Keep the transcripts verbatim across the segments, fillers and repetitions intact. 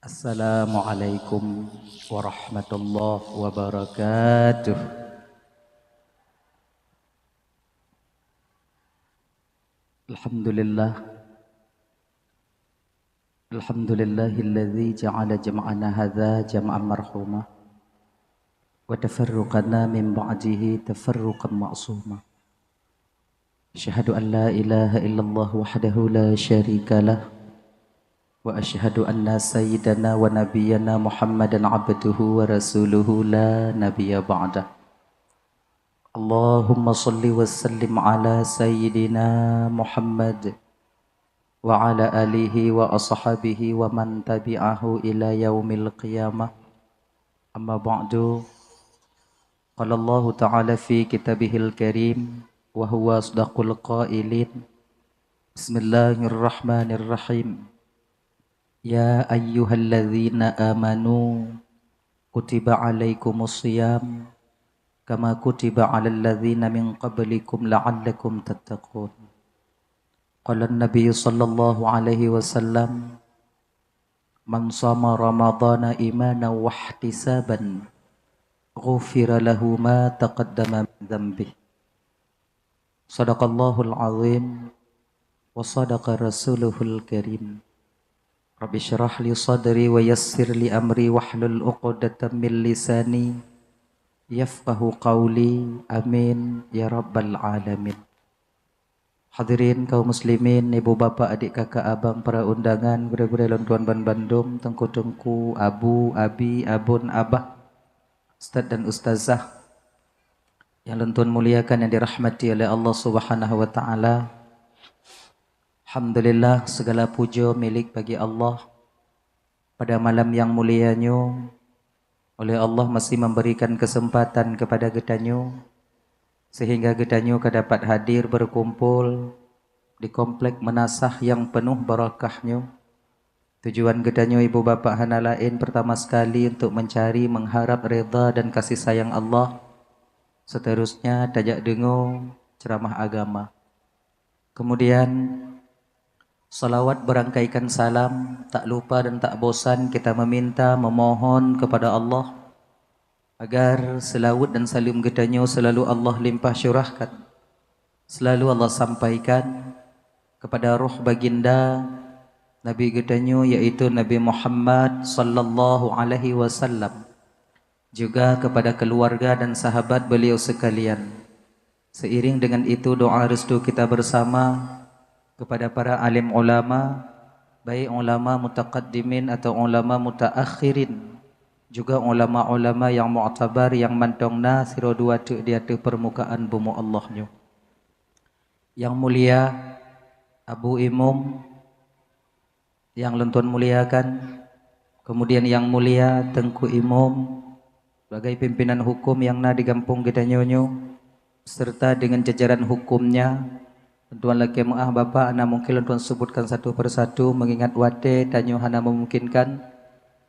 Assalamualaikum warahmatullahi wabarakatuh. Alhamdulillah. Alhamdulillahilladzi ja'ala jam'ana hadza jam'an marhuma, wa tafarruqana min ba'dihi tafarruqan ma'suma. Asyhadu an la ilaha illallah wahdahu la syarikalah, wa asyhadu anna sayyidana wa nabiyyana Muhammadan abduhu wa rasuluhu la nabiyya ba'dah. Allahumma shalli wa sallim ala sayyidina Muhammad wa ala alihi wa ashabihi wa man tabi'ahu ila yaumil qiyamah. Amma ba'du. Qala Allahu ta'ala fi kitabihil karim wa huwa asdaqul qailin. Bismillahirrahmanirrahim. Ya ayyuhalladzina amanu kutiba alaikumus siyam kama kutiba alal ladzina min qablikum la'allakum tattaqun. Qala Nabi sallallahu alaihi wasallam, "Man shama Ramadhana imanan wahtisaban, ghufira lahu ma taqaddama min dzanbih." Shadaqallahul azim wa shadaqa rasuluhul karim. Rabbi syrah li sadri wa yassir li amri wahlul uqdatam min lisani yafqahu qawli. Amin ya rabbal alamin. Hadirin kaum muslimin, ibu bapak, adik kakak, abang, para undangan, gurée-gurée lôn tuan ban bandum, teungku-teungku, abu, abi, abon, abah, ustaz dan ustazah yang lôn tuan muliakan, yang dirahmati oleh Allah Subhanahu wa taala. Alhamdulillah, segala puja milik bagi Allah. Pada malam yang mulia nyoe, oleh Allah masih memberikan kesempatan kepada geutanyoe, sehingga geutanyoe ka dapat hadir berkumpul di komplek meunasah yang penuh barakah nyoe. Tujuan geutanyoe ibu bapak hana laén, pertama sekali untuk mencari, mengharap redha dan kasih sayang Allah. Seterusnya, tajak deungoe ceramah agama. Kemudian, salawat berangkaikan salam, tak lupa dan tak bosan kita meminta, memohon kepada Allah agar selawat dan salam geutanyoe selalu Allah limpah curahkan, selalu Allah sampaikan kepada roh baginda Nabi geutanyoe, yaitu Nabi Muhammad sallallahu alaihi wasallam, juga kepada keluarga dan sahabat beliau sekalian. Seiring dengan itu, doa restu kita bersama kepada para alim ulama, baik ulama mutaqaddimin atau ulama mutaakhirin, juga ulama-ulama yang mu'tabar nyang mantong na sidroe dua teuk di ateueh permukaan bumoe Allah nyoe. Yang mulia Abu Imum, yang lôn tuan muliakan, kemudian yang mulia Teungku Imum sebagai pimpinan hukum yang na di gampông geutanyoe nyoe, serta dengan jajaran hukumnya. Lôn tuan lakée meu'ah Bapak, hana mungkin lôn tuan sebutkan satu persatu, mengingat watée tanyoe hana memungkinkan,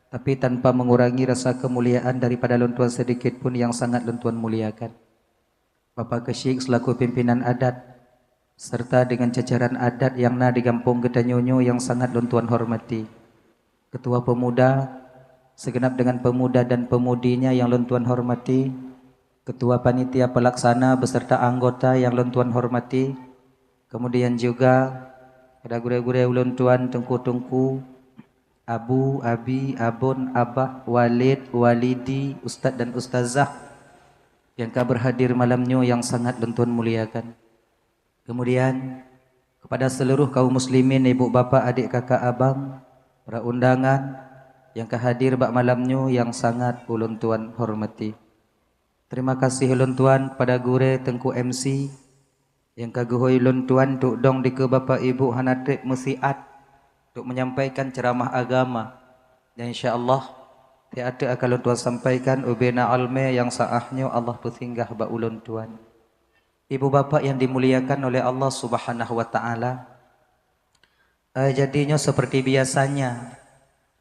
tapi tanpa mengurangi rasa kemuliaan daripada lôn tuan sedikit pun yang sangat lôn tuan muliakan. Bapak Keuchik selaku pimpinan adat, serta dengan jajaran adat yang na di gampông geutanyoe nyoe yang sangat lôn tuan hormati. Ketua Pemuda, segenap dengan pemuda dan pemudinya yang lôn tuan hormati, Ketua Panitia Pelaksana beserta anggota yang lôn tuan hormati, kemudian juga pada gurée-gurée ulôn tuan, teungku-teungku, abu, abi, abon, abah, walid, walidi, ustaz dan ustazah yang ka berhadir malam nyoe yang sangat lôn tuan muliakan. Kemudian, kepada seluruh kaum muslimin, ibu, bapak, adik, kakak, abang, para undangan yang ka hadir bak malam nyoe yang sangat ulôn tuan hormati. Terima kasih ulôn tuan kepada gurée Teungku M C yang ka geuhôi lôn tuan untuk dong dikeue bapak ibu hana treb meusiat untuk menyampaikan ceramah agama. Dan insya Allah, tiap akan lôn tuan sampaikan ubena almé yang saah nyoe Allah peusinggah bak ulôn tuan. Ibu bapak yang dimuliakan oleh Allah Subhanahu wa Ta'ala, eh, jadi nyoe seperti biasanya,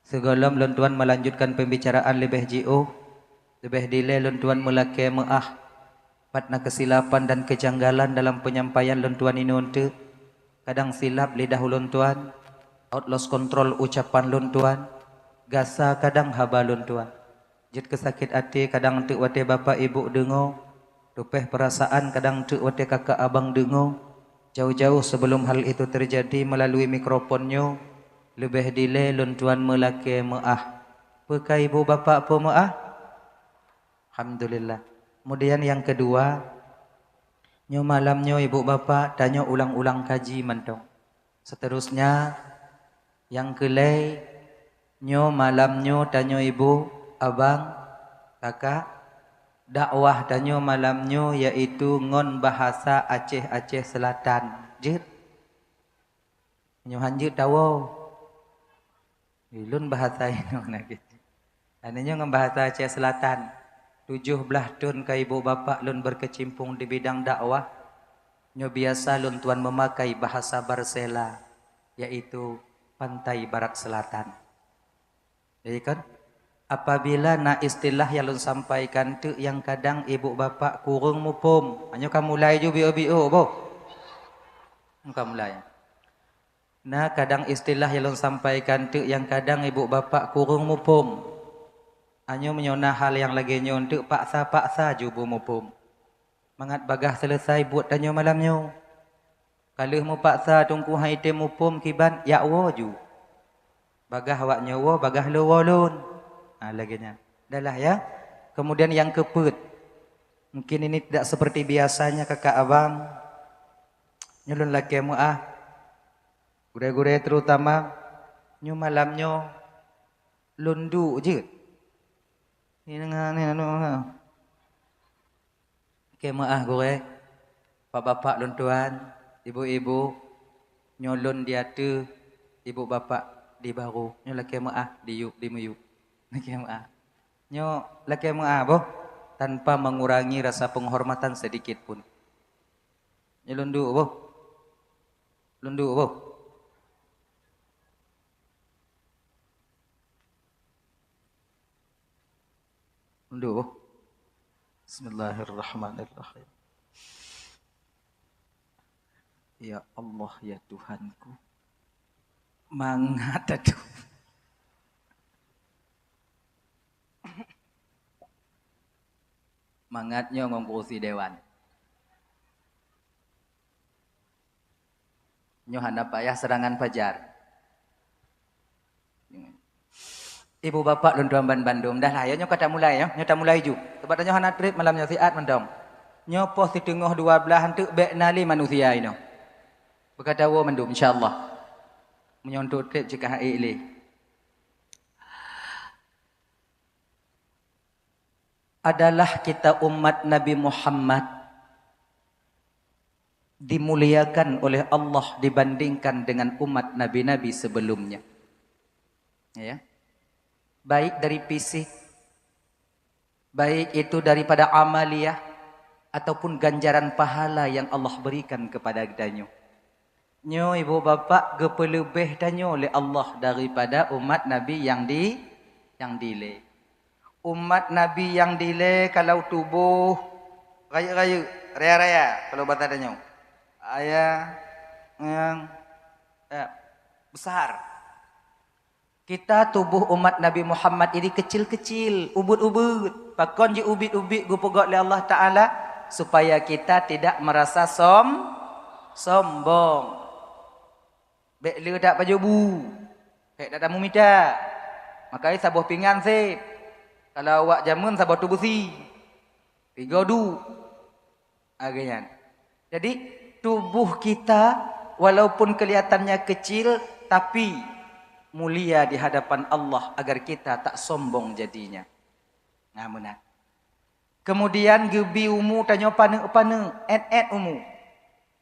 sigohlom lôn tuan melanjutkan pembicaraan leubeh jiôh, leubeh dilée lôn tuan meulakée meu'ah, pat na keusilapan dan keujanggalan dalam penyampaian lôn tuan inoe teuk. Kadang silap lidah ulôn tuan, out lost control ucapan lôn tuan, Gasa kadang haba lôn tuan. Jeuet keu sakét até kadang teuk watée bapak ibu deungoe, tupéh peurasaan kadang teuk watée kakak abang deungoe. Jauh-jauh sebelum hal itu terjadi melalui mikrofon nyoe, leubeh dilée lôn tuan meulakée meuáh. Peu ka ibu bapak peumeuáh? Alhamdulillah. Kemudian yang kedua, nyoe malam nyoe ibu bapak tanyoe ulang-ulang kaji mantong. Seterusnya, nyang keulhèe, nyoe malam nyoe tanyoe ibu, abang, kakak, dakwah tanyoe malam nyoe yaitu ngon bahasa Aceh-Aceh Selatan. Jeuet? Nyoe han jeuet tawoe. Ulôn bahasa inoe na gét. Aneuk nyoe ngon bahasa Aceh Selatan. Tujoh blaih thon ka ibu bapak lôn berkecimpung di bidang dakwah. Nyoe biasa lôn tuan memakai bahasa Barsela, yaitu pantai barat selatan. Jadi kan, apabila na istilah nyang lôn sampaikan teuk nyang kadang ibu bapak kureueng muphom, nyoe ka mulai ju biôh-biôh boh. Nyoe ka mulai. Na kadang istilah nyang lôn sampaikan teuk nyang kadang ibu bapak kureueng muphom. Nyoe meunyoe na hal nyang lagée nyoe teuk paksa-paksa ju beumuphom. Mangat bagaih seuleusai buet tanyoe malam nyoe. Ka lheueh meupaksa Teungku han item muphom kiban, jak woe ju. Bagaih awak nyoe woe, bagaih lôn woe lôn. Ha, lagée nyan. Dah lah ya. Kemudian nyang keupeuet. Mungkin ini tidak seperti biasanya kakak abang. Nyoe lôn lakée meuáh. Gurée-gurée terutama, nyoe malam nyoe lôn duek jeuet. Ni deungoe ni, anu, ha. Lakée meuáh gurée, bapak-bapak lôn tuan, ibu-ibu, nyoe lôn di ateueh, ibu bapak di barô, nyoe lakée meuáh di yup, di miyup. Lakée meuáh. Nyoe lakée meuáh boh, tanpa mengurangi rasa penghormatan sedikit pun. Nyoe lôn duek boh. Lôn duek boh. Lôn duek boh. Bismillahirrahmanirrahim. Ya Allah, ya Tuhanku. Mangat atuh. Mangat nyoe ngon kursi dewan. Nyoe hana payah seurangan fajar. Ibu bapak lôn tuan ban bandum, dah lah ya, nyoe ka tamulai ya, nyoe tamulai ju. Sabab tanyoe hana treb malam nyoe siat mantong. Nyoe poh siteungoh dua blaih teuk bék na lé manusia inoe. Beukata woe mandum insya Allah. Meunyoe untuk treb cit ka han ék lé. Adalah kita umat Nabi Muhammad dimuliakan oleh Allah dibandingkan dengan umat nabi-nabi sebelumnya. Ya. Baik dari fisik, baik itu daripada amaliah ataupun ganjaran pahala yang Allah berikan kepada kita nyoe. Nyoe ibu bapak geupeuleubeh tanyoe lé Allah daripada umat Nabi nyang di, nyang dilée. Umat Nabi nyang dilée kalau tuboh rayeuk-rayeuk, raya-raya kalau basa tanyoe. Aya nyang, ya, besar. Kita tuboh umat Nabi Muhammad ini kecil-kecil, ubit-ubit. Pakon jiubit-ubit geupeugét lé Allah Taala supaya kita tidak merasa som-, sombong. Bék le that pajoh bu. Bék that tamumita. Makai saboh pingan sép. Kalau awak jameun saboh tu beusi. Tiga du. Lagée nyan. Jadi, tubuh kita walaupun kelihatannya kecil, tapi mulia di hadapan Allah agar kita tak sombong jadinya. Nah, meunan. Kemudian geubi umu tanyoe paneuk-paneuk, ét-ét umu.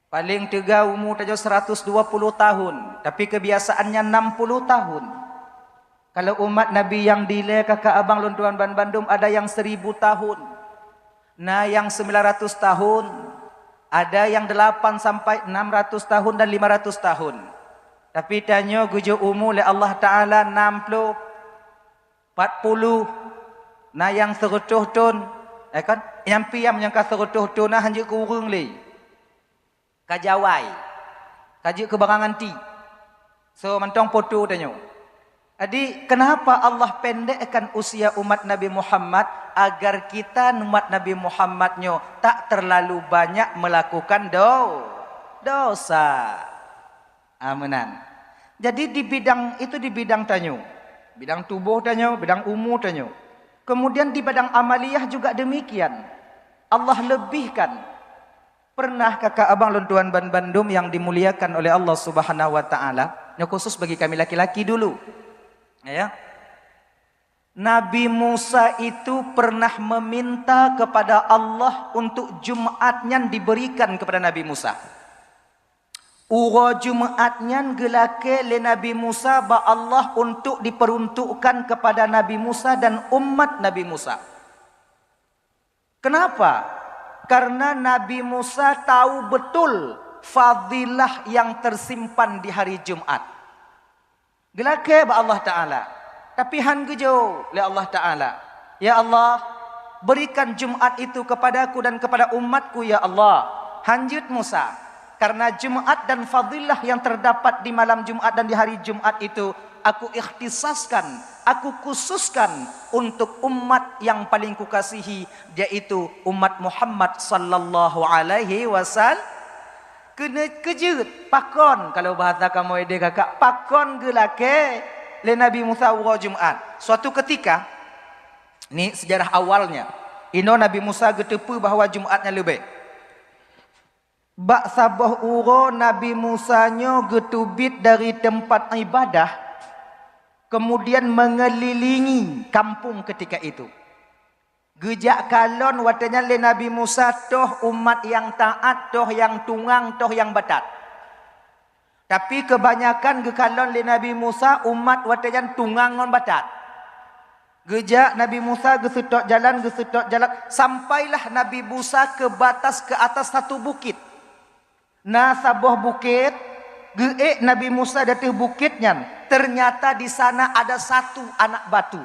Paléng teuga umu tanyoe seratus dua puluh tahun, tapi kebiasaannya enam puluh tahun. Kalau umat Nabi nyang dilée kakak abang lôn tuan ban bandum ada nyang seribu tahun, na nyang sembilan ratus tahun, ada nyang delapan sampai enam ratus tahun dan lima ratus tahun. Tapi tanyoe geujok umu lé Allah Taala enam puluh, empat puluh, na nyang seureutôh thon, eh kan? Nyang piam nyang ka seureutôh thon na hanjeuet keu ureuëng lé. Ka jawai. Ka jeuet keu barang antik. So mantong foto tanyoe. Jadi, kenapa Allah pendekkan usia umat Nabi Muhammad? Agar kita umat Nabi Muhammad nyoe tak terlalu banyak melakukan do-, dosa. Aminan. Jadi, di bidang itu, di bidang tanyoe, bidang tuboh tanyoe, bidang umu tanyoe. Kemudian di bidang amaliyah juga demikian. Allah lebihkan. Pernah kakak abang lôn tuan ban bandum yang dimuliakan oleh Allah Subhanahu wa Ta'ala, nyoe khusus bagi kami laki-laki dulu. Ya. Nabi Musa itu pernah meminta kepada Allah untuk Jumat nyan diberikan kepada Nabi Musa. Uroe Jumat nyan geulakée lé Nabi Musa bak Allah untuk diperuntukkan kepada Nabi Musa dan umat Nabi Musa. Kenapa? Karena Nabi Musa tahu betul fadilah yang tersimpan di hari Jumat. Geulakée bak Allah Ta'ala, tapi han geujaweueb lé Allah Ta'ala. Ya Allah, berikan Jumat itu kepadaku dan kepada umatku, ya Allah. Han jeuet Musa. Karena Jumat dan fadilah yang terdapat di malam Jumat dan di hari Jumat itu, aku ikhtisaskan, aku khususkan untuk umat yang paling kukasihi, yaitu umat Muhammad sallallahu alaihi wasallam. Keuneuk keujeuet, pakon, kalau bahasa kamoe ideh kakak, pakon geulakée lé Nabi Musa uroe Jumat. Suatu ketika, ni sejarah awalnya, inoe Nabi Musa geuteupeue bahwa Jumat nyan leubeh. Bak saboh uroe Nabi Musa nyoe geuteubiet dari teumpat ibadah, kemudian mengelilingi kampung ketika itu. Geujak kalon watée nyan lé Nabi Musa toh umat nyang taát, toh nyang tungang, toh nyang batat. Tapi keubanyakan geukalon lé Nabi Musa umat watée nyan tungang ngon batat. Geujak Nabi Musa geuseutôt jalan, geuseutôt jalan, sampailah Nabi Musa keu batas, keu atas satu bukét. Na saboh bukét, geuék Nabi Musa di ateueh bukét nyan. Ternyata di sana ada satu anak batu,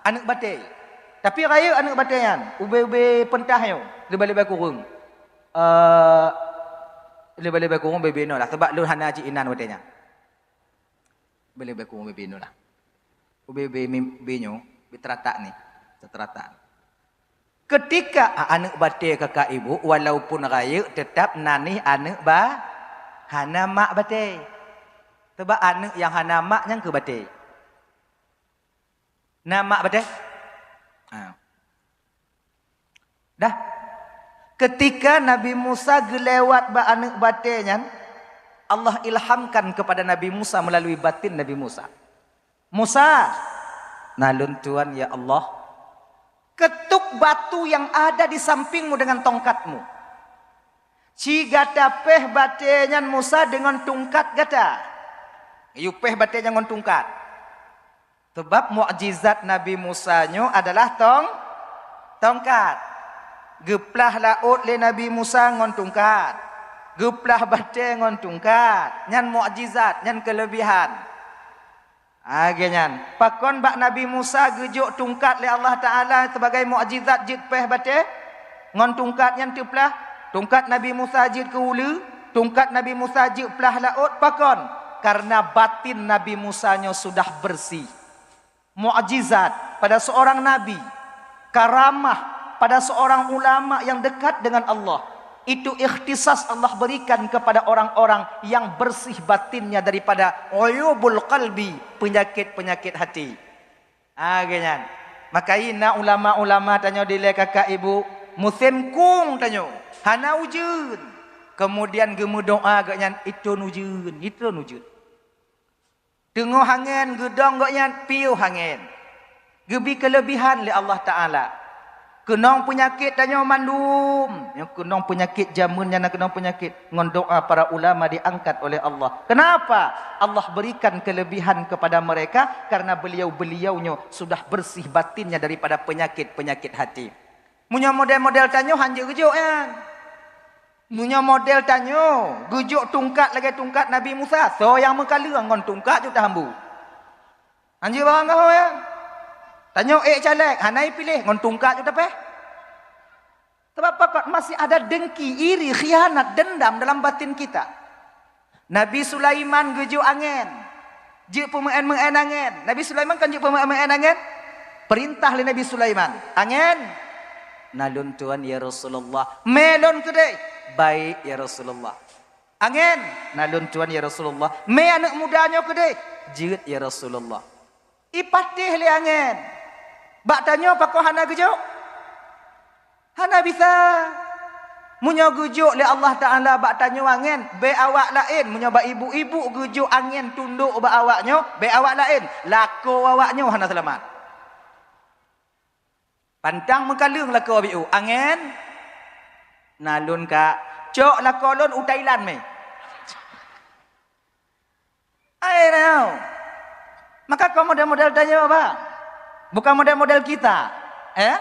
aneuëk batée. Tapi rayeuk aneuëk batée nyan, ubé-ubé peuntaih nyoe, leubeh-leubeh kureueng. Eh, leubeh-leubeh kureueng ubé-ubé nyoe lah, sabab lôn hana jiinan watée nyan. Leubeh-leubeh kureueng ubé-ubé nyoe lah. Ubé-ubé mi-, ubé nyoe, ubé teuratak ni. Teuratak ni. Keutika a-, aneuëk batée kakak ibu, walaupun rayeuk, teutap na nih aneuëk ba-, hana mak batée. Sabab aneuëk nyang hana mak nyan keuh batée. Na mak batée? Ha. Dah. Keutika Nabi Musa geulewat bak aneuëk batée nyan, Allah ilhamkan keupada Nabi Musa meulalui batin Nabi Musa. "Musa," "Na lôn Tuan, ya Allah." "Keutuk batu nyang ada di sampingmu dengan tongkatmu." Ci gata péh batée nyan Musa deungon tungkat gata. Yue péh batée nyan ngon tungkat. Sabab mukjizat Nabi Musa nyoe adalah tong-, tongkat. Geuplah laôt lé Nabi Musa ngon tungkat. Geuplah batée ngon tungkat. Nyan mukjizat, nyan keuleubihan. Lagée nyan, pakon bak Nabi Musa geujok tungkat lé Allah Ta'ala sibagai mukjizat jeuet péh batée? Ngon tungkat nyan teuplah, tungkat Nabi Musa jeuet keu uleue, tungkat Nabi Musa jeuet plah laôt. Pakon? Karena batin Nabi Musa nyoe sudah bersih. Mukjizat pada seorang nabi, karamah pada seorang ulama yang dekat dengan Allah, itu ikhtisas Allah berikan kepada orang-orang yang bersih batinnya daripada uyubul qalbi, penyakit-penyakit hati. Ah, lagée nyan. Maka na ulama-ulama tanyoe dilée kakak ibu, musém kung tanyoe, hana ujeuen. Kemudian geumeudoá gobnyan, "Itron ujeuen, itron ujeuen." Teungoh angén geudong gobnyan, piôh angén. Geubi keuleubihan lé Allah Ta'ala. Keunong peunyakét tanyoe mandum. Nyang keunong peunyakét jameun nyan na keunong peunyakét. Ngon doá para ulama diangkat oleh Allah. Kenapa? Allah berikan kelebihan kepada mereka karena beliau-beliau nyoe sudah bersih batinnya daripada penyakit-penyakit hati. Meunyoe model-model tanyoe han jeuet geujok nyan. Meunyoe model tanyoe geujok tungkat lagée tungkat Nabi Musa, soe nyang meukaleueng ngon tungkat jeuet tahambu. Han jeuet barang gaho nyan. Tanyoe ék caleg, hana ipiléh, ngon tungkat jeuet tapéh. Sabab pakon masih ada dengki, iri, khianat, dendam dalam batin kita. Nabi Sulaiman geujok angén. Jeuet peumeu'en-meu'en angén. Nabi Sulaiman kan jeuet peumeu'en-meu'en angén. Peurintah lé Nabi Sulaiman, "Angén, na lôn tuan ya Rasulullah." "Mé lôn keudeh." "Baik ya Rasulullah." "Angén, na lôn tuan ya Rasulullah." "Mé aneuëk muda nyoe keudeh." "Jeuet ya Rasulullah." Ipatéh lé angén. Bak tanyoe pakon hana geujok? Hana bisa. Meunyoe geujok lé Allah Taala bak tanyoe angén, bèk awak laén. Meunyoe bak ibu-ibu geujok angén tundok bak awak nyoe, bèk awak laén. Lakoe awak nyoe hana seulamat. Pantang meukaleueng lakoe biôh. "Angén, na lôn ka." "Cok lakoe lôn u Thailand mé." Hai nyoe. Maka kon model-model tanyoe, bah. Bukan model-model kita. Eh?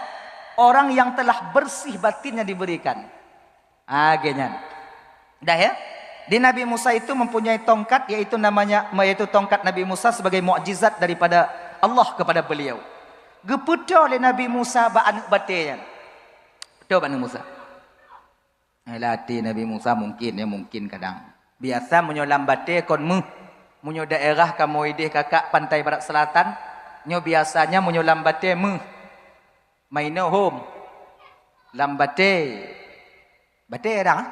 Orang yang telah bersih batinnya diberikan. Ah, lagèe nyan. Dah ya? Di Nabi Musa itu mempunyai tongkat, yaitu namanya, yaitu tongkat Nabi Musa sebagai mukjizat daripada Allah kepada beliau. Geupeutoe lé Nabi Musa bak aneuëk batèe nyan. Peutoe bak aneuëk Musa. Eh, lam até Nabi Musa mungkin, ya, mungkin kadang. Biasa meunyoe lam batèe kon méuh. Meunyoe daerah kamoe idéh kakak Pantai Barat Selatan, nyoe biasanya meunyoe lam batèe méuh. Mainoe hom. Lam batèe. Batèe kadang, ah?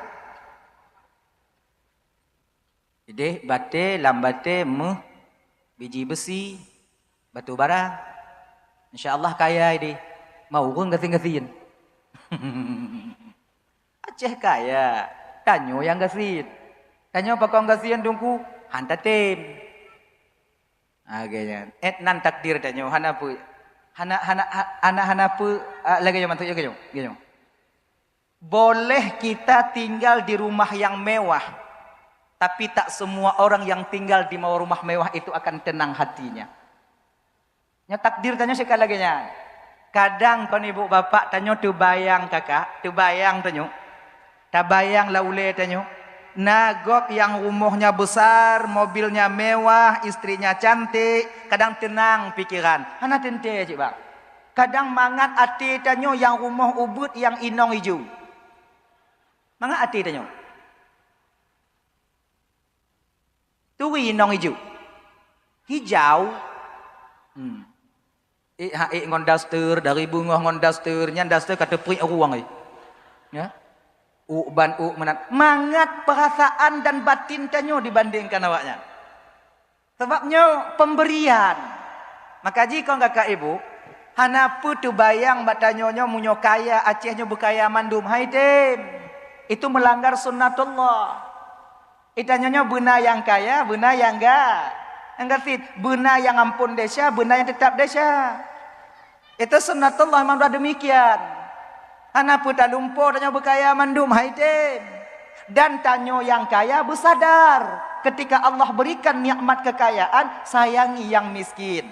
Idéh batèe, lam batèe méuh, biji besi, batu bara. Insya Allah kaya idéh. Ma ureuëng gasien-gasien. Aceh kaya, tanyoe nyang gasien. Tanyoe pakon gasien Teungku, han tatem. Lagèe nyan. Eh, nan takdir tanyoe, hana peu-, hana, hana, ha-, hana, hana peu-, ah, lagèe nyoe maksud, lagèe nyoe, lagèe nyoe. Boleh kita tinggal di rumah yang mewah, tapi tak semua orang yang tinggal di mau-, rumah mewah itu akan tenang hatinya. Nyoe takdir tanyoe sikal lagèe nyan. Kadang kon ibu bapak tanyoe teubayang kakak, teubayang tanyoe. Tabayang lam ulèe tanyoe. Na gob nyang rumohnya besar, mobilnya mewah, istrinya cantik, kadang tenang pikiran. Hana teuntèe cit bang. Kadang mangat até tanyoe nyang rumoh ubeuet nyang inong ijo. Mangat até tanyoe. Turi inong ijo. Hijau. Hmm. Ék ha ék ngon daster, dari beungoh ngon daster, nyan daster ka teupriek ruwang, eh. Ya. Uk ban uk meunan. Mangat perasaan dan batin tanyoe dibandingkan awaknyan. Sabab nyoe pemberian. Maka jikon kakak ibu, hana peu teubayang bak tanyoe nyoe meunyoe kaya Aceh nyoe beukaya mandum. Hai tem. Itu melanggar sunnatullah. Itanyoe nyoe beuna nyang kaya, beuna nyang ga-, nyang gasien, beuna nyang amphon desya, beuna nyang teutab desya. Itu sunnatullah memang udah demikian. Hana peu talumpo tanyoe beukaya mandum, hai tem. Dan tanyoe nyang kaya beusadar, ketika Allah berikan nikmat kekayaan, sayangi nyang miskin.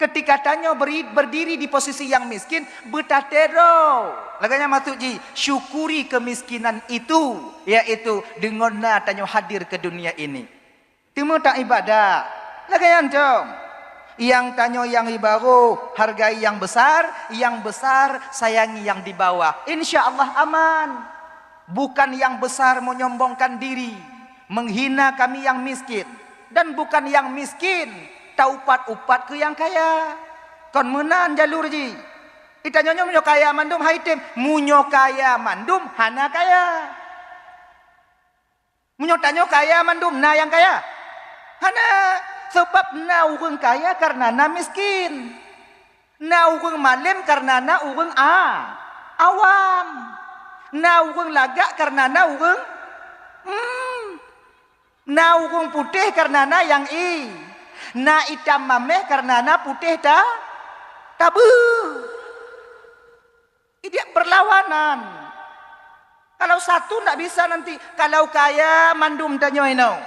Ketika tanyoe beri-, berdiri di posisi nyang miskin, beutatèe droe. Lagèe nyan maksud jih, syukuri kemiskinan itu, yaitu deungon na tanyoe hadir ke dunia ini. Teuma taibadah. Lagèe nyan cong. Nyang tanyoe nyang di barôh, hargai nyang besar, nyang besar, sayangi nyang di bawah. Insya Allah aman. Bukan nyang besar menyombongkan diri, menghina kami nyang miskin, dan bukan nyang miskin taupat-upat keu nyang kaya. Kon meunan jalur jih. Itanyoe nyoe meunyoe kaya mandum hai tem, meunyoe kaya mandum hana kaya. Meunyoe tanyoe kaya mandum, na nyang kaya? Hana, sabab na ureuëng kaya kareuna na miskin. Na ureuëng malém kareuna na ureuëng a-, awam. Na ureuëng lagak kareuna na ureuëng, hmm. Na ureuëng putéh kareuna na nyang i. Na itam mamèh kareuna na putéh ta-, tabeueng. Idiak berlawanan. Kalau satu ndak bisa nanti, kalau kaya mandum tanyoe inoe.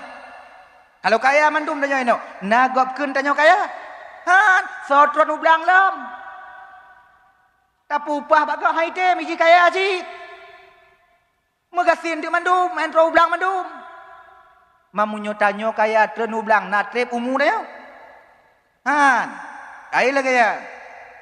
Kalau kaya mandum tanyoe inoe, na gob kheun tanyoe kaya? Han, soe treun u blang lom. Tapeuupah bak gob hai tem, iji kaya cit. Meugasien teuk mandum, han treun u blang mandum. Meunyoe tanyoe kaya treun u blang, na trép umu tanyoe? Han, laén lagèe nyan.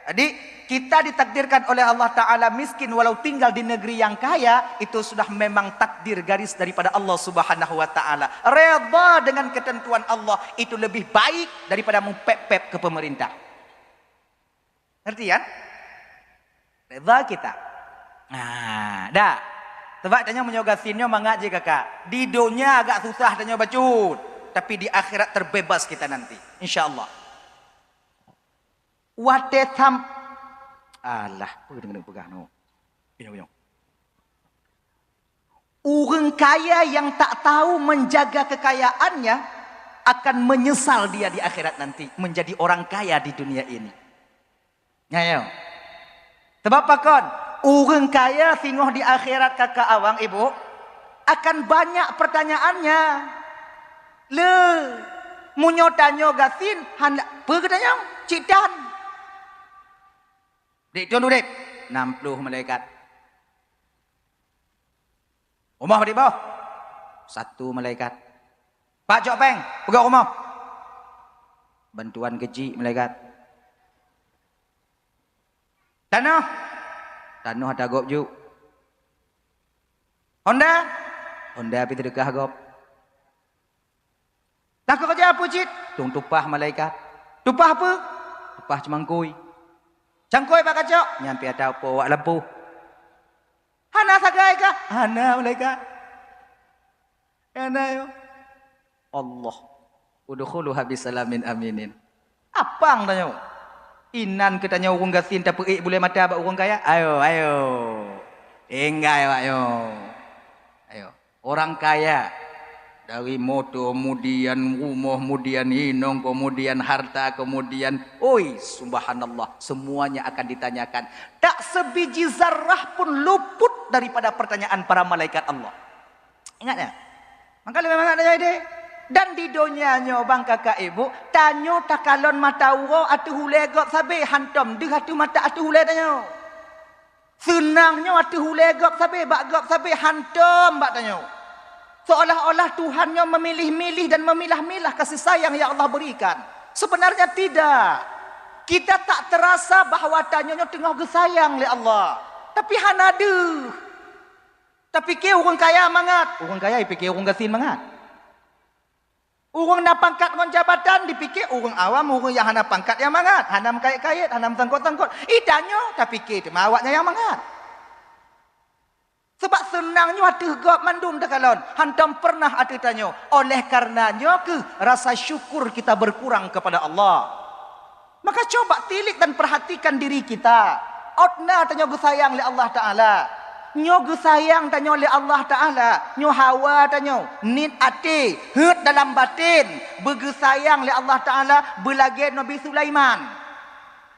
Jadi, Kita ditakdirkan oleh Allah Ta'ala miskin walau tinggal di negeri yang kaya, itu sudah memang takdir garis daripada Allah Subhanahu wa Ta'ala. Redha dengan ketentuan Allah, itu lebih baik daripada mupép-pép ke pemerintah. Ngerti kan? Redha kita. Nah, dah. Sebab tanyoe meunyoe gasien nyoe mangat jih kakak. Di donya agak susah tanyoe bacut. Tapi di akhirat terbebas kita nanti. Insya Allah. Watée tham-, alah, peue deungon peugah nyoe? Inyoe, inyoe. Ureuëng kaya yang tak tahu menjaga kekayaannya akan menyesal dia di akhirat nanti menjadi orang kaya di dunia ini. Nyayo. Sebab pakon? Ureuëng kaya singoh di akhirat kakak awang ibu akan banyak pertanyaannya. Le, meunyoe tanyoe gasien, hana, peue geutanyoe? Cit tan. Dik Tun udeb, enam puluh malaikat. Rumoh padit boh? Satu malaikat. Pak cok péng, peugöt rumoh. Bantuan keuchik malaikat. Tanoh, tanoh ata gob ju. Honda, honda pih teudeukah gob. Takot aja peue cit? Tueng tupah malaikat. Tupah peue? Tupah ceumangkui. Cangkui bak kacok, nyan pih ata po wak lampôh. Hana sagai kah? Hana malaikat. Hana yo. Allah. Udkhuluha bisalamin aminin. Apang tanyoe. Inan keu tanyoe ureuëng gasien tapeuék bulée mata bak ureuëng kaya. Ayo, ayo. Tinggai awak nyoe. Ayo. Orang kaya, dari moto, kemudian rumoh, kemudian inong, kemudian harta, kemudian, oi, subhanallah, semuanya akan ditanyakan. Tak sebiji zarah pun luput daripada pertanyaan para malaikat Allah. Ingat ya? Maka lebih mangat tanyoe deh. Dan di donya nyoe bang kakak ibu, tanyoe takalon mata uroe ateueh ulée gob sabe hantom deuh ateueh mata ateueh ulée tanyoe. Seunang nyoe ateueh ulée gob sabe, bak gob sabe, hantom bak tanyoe. Seolah-olah Tuhan nyoe memilih-milih dan memilah-milah kasih sayang yang Allah berikan. Sebenarnya tidak. Kita tak terasa bahwa tanyoe nyoe teungoh geusayang lé Allah. Tapi hana deuh. Tapike ureuëng kaya mangat, ureuëng kaya ipike ureuëng gasien mangat. Ureuëng na pangkat ngon jabatan dipike ureuëng awam, ureuëng nyang hana pangkat nyang mangat, hana meukayet-kayet, hana meusangkot-sangkot. Ih, tanyoe tapike teuma awaknyan nyang mangat. Sebab seunang nyoe ateueh gob mandum takalon, hantom pernah ateueh tanyoe. Oleh karena nyoe keuh rasa syukur kita berkurang kepada Allah. Maka coba tilik dan perhatikan diri kita. Ôt na tanyoe geusayang lé Allah Taala. Nyoe geusayang tanyoe lé Allah Taala. Nyoe hawa tanyoe, niet até, heuet dalam baten, beugeusayang lé Allah Taala beulagée Nabi Sulaiman.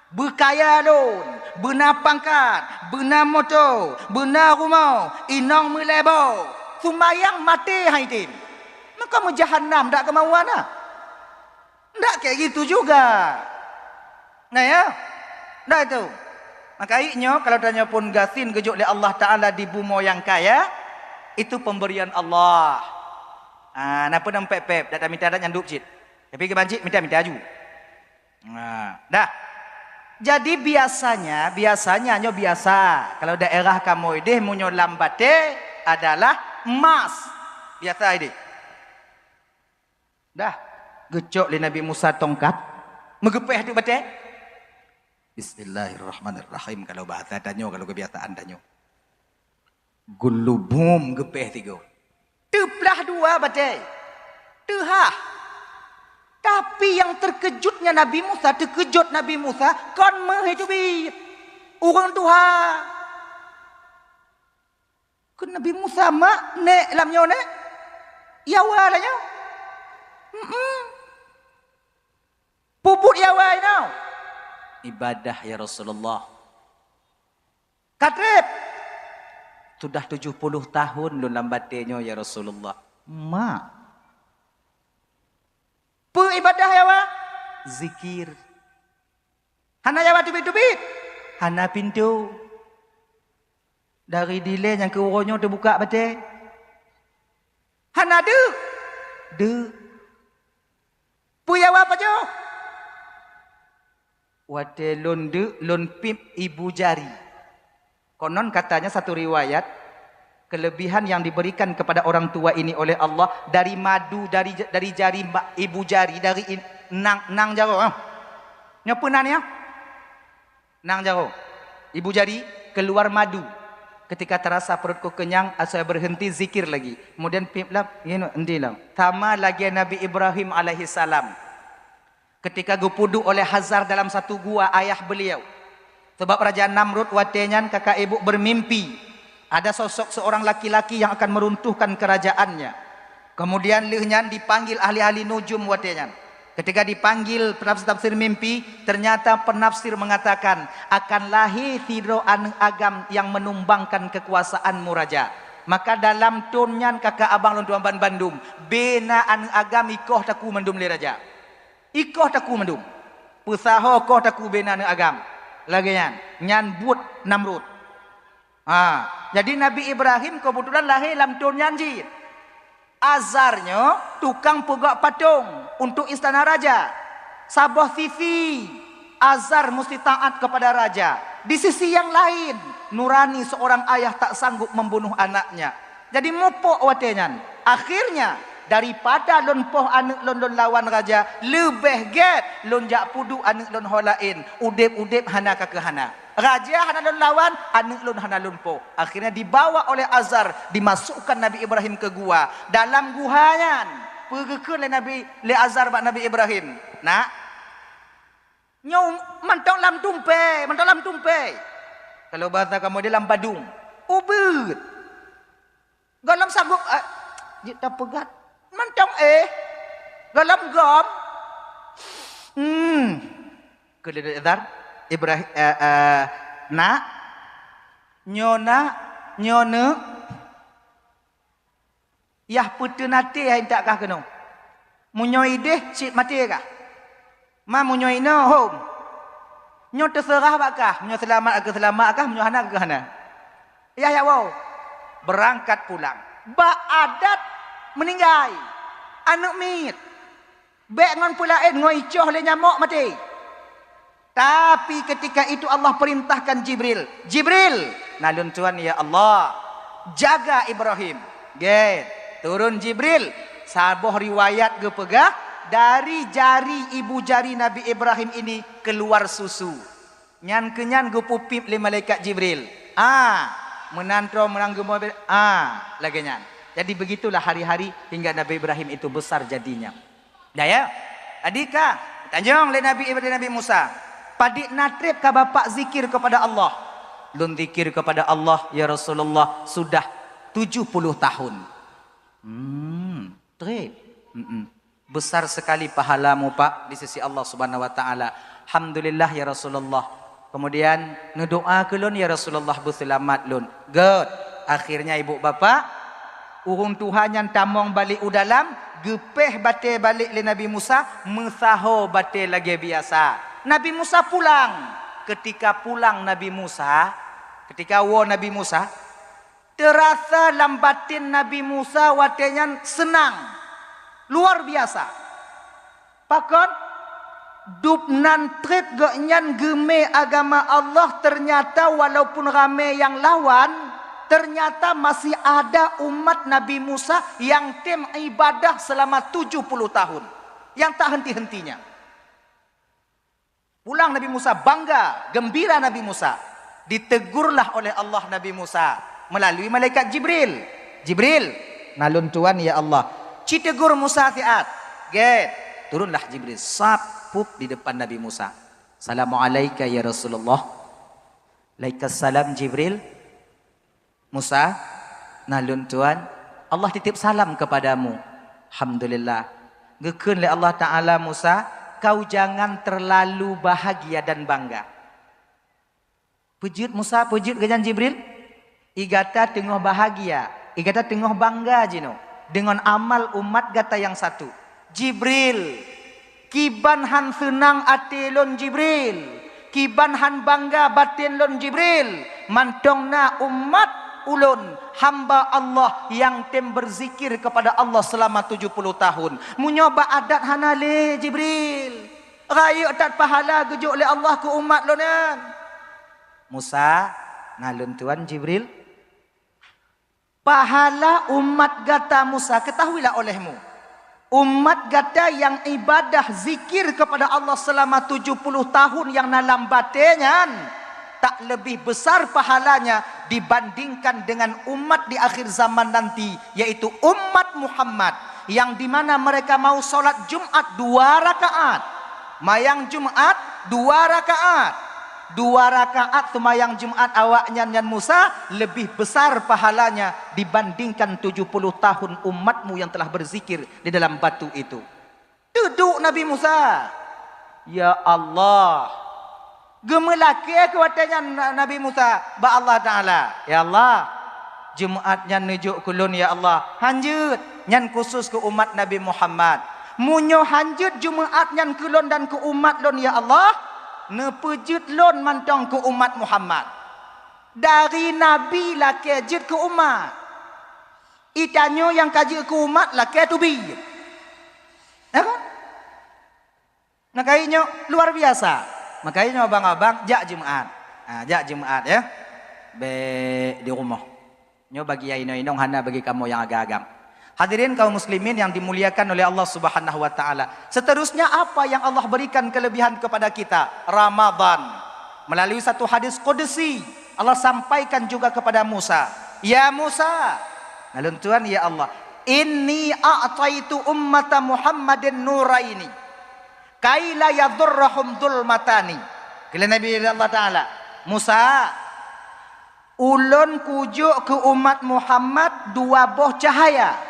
Beukaya lôn, beuna pangkat, beuna moto, beuna rumoh, inong meulée boh. Sumbayang maté hai tem. Meuka meujahanam dak keumauan na. Ndak kayak gitu juga. Nah ya, nah itu. Maka nyoe kalau tanyoe pun gasien geujok lé Allah Taala di bumoe nyang kaya, itu pemberian Allah. Ah, na peue nang pép-pép, dak taminta dak nyang duek cit. Tapi keu bancit minta-minta aju. Nah, dah. Jadi biasanya, biasanya nyoe biasa. Kalau daerah kamoe deh meunyoe lam batée adalah emas. Biasa deh. Dah, geucok lé Nabi Musa tongkat, meugeupéh ateueh batée. Bismillahirrahmanirrahim, kalau bahasa tanyoe, kalau kebiasaan tanyoe. Geulubum geupéh tiga. Teuplah dua batée. Teuhah. Tapi yang terkejutnya Nabi Musa, terkejut Nabi Musa, kon meuhé teubiet. Ureuëng tuha. Kheun Nabi Musa, "Mak, nek lam nyoe nek? Yawa lam nyoe?" "Mm-mm." "Peubuet yawa inoe?" "Ibadah, ya Rasulullah." "Ka treb?" "Sudah tujuh puluh tahun lôn lam batée nyoe, ya Rasulullah." "Mak." "Peue ibadah yawa?" "Zikir." "Hana yawa teubiet-teubiet?" "Hana pintoe. Dari dilée nyang keu uroe nyoe teubuka batée." "Hana deuk?" "Deuk." "Peue yawa pajoh?" Watée lôn deuk, lôn piep ibu jari. Konon katanya satu riwayat, kelebihan yang diberikan kepada orang tua ini oleh Allah, dari madu, dari, dari jari ma-, ibu jari, dari in-, nang, nang jaroe, ah. Nyoe peue nan nyan? Nang jaroe. Ibu jari keluar madu. Ketika terasa perutku kenyang, saya berhenti zikir lagi. Kemudian piep lom, ngieng, henti lom. Sama lagée Nabi Ibrahim alaihissalam. Ketika geupeuduek oleh Hazar dalam satu gua ayah beliau. Sebab Raja Namrud watée nyan kakak ibu bermimpi, ada sosok seorang laki-laki yang akan meruntuhkan kerajaannya. Kemudian lheueh nyan dipanggil ahli-ahli nujum watée nyan. Ketika dipanggil penafsir-tafsir mimpi, ternyata penafsir mengatakan akan lahé sidroe aneuëk agam yang menumbangkan kekuasaanmu, Raja. Maka dalam thon nyan kakak abang lôn tuan ban bandum, bena aneuëk agam ikoh taku mandum lé raja. Ikoh taku mandum. Peusaho koh taku bena aneuëk agam. Lagée nyan, nyan buet Namrud. Ha, jadi Nabi Ibrahim keubeutulan lahé lam thon nyan cit. Azar nyoe tukang peugok patong untuk istana raja. Saboh sisi, Azar musti taat kepada raja. Di sisi yang lain, nurani seorang ayah tak sanggup membunuh anaknya. Jadi mupok watée nyan. Akhirnya, daripada lôn poh aneuëk lôn lôn lawan raja, leubeh gét lôn jak peuduek aneuëk lôn ho laén, udeb-udeb hana ka keuhana. Raja hana lôn lawan, aneuëk lôn hana lôn poh. Akhirnya dibawa oleh Azar, dimasukkan Nabi Ibrahim ke gua. Dalam guha nyan, peue geukheun lé Nabi, lé Azar bak Nabi Ibrahim, "Nak, nyoe mantong lam tumpée, mantong lam tumpée." Kalau bahasa kamoe di lam badung, ubeuet. Gohlom sanggup, eh, jeuet tapeugah, mantong éh. Gohlom gom. Hmm. Keu Nabi Azar, Ibrahim, eh, eh, "Nak, nyoe nak, nyoe neuk, yah peuteun até hai intat kah keunoe. Meunyoe ideh, cit maté kah. Ma meunyoe inoe, hom. Nyoe teuseurah bak kah, meunyoe seulamat ka seulamat kah, meunyoe hana ka hana. Yah, yah woe." Beurangkat pulang. Bak adat meuninggai, aneuëk miet, bék ngon peulaén, ngon icoh lé nyamok maté. Tapi ketika itu Allah perintahkan Jibril, "Jibril, na lôn tuan ya Allah, jaga Ibrahim." Gét, turun Jibril. Saboh riwayat geupeugah, dari jari ibu jari Nabi Ibrahim ini keluar susu. Nyan keu nyan geupeupiep lé malaikat Jibril. Ah, meunan troh, meunan geumoe, ah, lagée nyan. Jadi begitulah hari-hari hingga Nabi Ibrahim itu besar jadinya. Dah ya? Tadi ka tanjong lé Nabi Ibrahim, Nabi Musa. Padit na treb ka Bapak zikir kepada Allah? Lôn zikir kepada Allah, ya Rasulullah, sudah tujuh puluh tahun. Hmm, treb. Mm-mm. Besar sekali pahalamu, Pak, di sisi Allah Subhanahu wa Taala. Alhamdulillah, ya Rasulullah. Kemudian, neudoa keu lôn, ya Rasulullah, beuseulamat lôn. Gét. Akhirnya, ibu bapak, ureuëng tuha nyan tamong balek u dalam, geupéh batée balek lé Nabi Musa, meusaho batée lagée biasa. Nabi Musa pulang. Ketika pulang Nabi Musa, ketika woe Nabi Musa, teurasa lam baten Nabi Musa watée nyan seunang, luar biasa. Pakon? Dub nan treb gobnyan geumé agama Allah, ternyata walaupun ramé nyang lawan, ternyata masih ada umat Nabi Musa nyang tem ibadah selama tujuh puluh tahun, nyang tak henti-hentinya. Pulang Nabi Musa bangga, gembira Nabi Musa. Ditegurlah oleh Allah Nabi Musa melalui malaikat Jibril. "Jibril, na lôn tuan ya Allah." Citegur Musa siat. Gét. Turunlah Jibril, sap, pup di depan Nabi Musa. "Assalamualaika ya Rasulullah." "Alaikassalam Jibril." "Musa, na lôn tuan, Allah titip salam kepadamu." "Alhamdulillah." Geukheun lé Allah Ta'ala, "Musa, kau jangan terlalu bahagia dan bangga." Peujeuet Musa, peujeuet geuhnyan Jibril? "Igata teungoh bahagia, igata teungoh bangga jinoe deungon amal umat gata nyang satu." "Jibril, kiban han seunang até lôn Jibril, kiban han bangga baten lôn Jibril, mantong na umat ulôn, hamba Allah nyang tem berzikir kepada Allah selama tujuh puluh tahun. Meunyoe bak adat hana lé Jibril." Rayeuk that pahala geujok lé Allah keu umat lôn nyan. Musa, na lôn tuan Jibril. Pahala umat gata Musa, ketahuilah olehmu, umat gata yang ibadah zikir kepada Allah selama tujuh puluh tahun yang na lam batée nyan, tak lebih besar pahalanya dibandingkan dengan umat di akhir zaman nanti, yaitu umat Muhammad, yang di mana mereka mau salat Jumat dua rakaat, mayang Jumat dua rakaat. Dua rakaat seumayang Jumat awaknyan nyan Musa lebih besar pahalanya dibandingkan tujuh puluh tahun umatmu yang telah berzikir di dalam batu itu. Teuduek Nabi Musa, "Ya Allah." Geumeulakée keu watée nyan Na-, Nabi Musa bak Allah Taala, "Ya Allah, Jumat nyan neujok keu lôn, ya Allah." "Hanjeuet, nyan khusus keu umat Nabi Muhammad. Meunyoe hanjeuet Jumat nyan keu lôn dan keu umat lôn, ya Allah, neupeujeuet lôn mantong keu umat Muhammad." Dari Nabi lakée jeuet keu umat. Itanyoe nyang ka jeuet keu umat lakée teubiet. Ya kan? Makajih nyoe luar biasa. Makajih nyoe abang-abang jak Jumat. Ha, jak Jumat ya. Bék di rumoh. Nyoe bagi nyang inong-inong, hana bagi kamoe nyang agam-agam. Hadirin kaum muslimin yang dimuliakan oleh Allah Subhanahu wa taala. Seterusnya apa yang Allah berikan kelebihan kepada kita? Ramadan. Melalui satu hadis qudsi, Allah sampaikan juga kepada Musa, "Ya Musa," na lôn tuan, "Ya Allah, inni a'taitu ummata Muhammadin nuraini, kaila yadurrahum dzulmatani." Kheun lé Nabi Allah Taala, "Musa, ulôn kujok keu umat Muhammad dua boh cahaya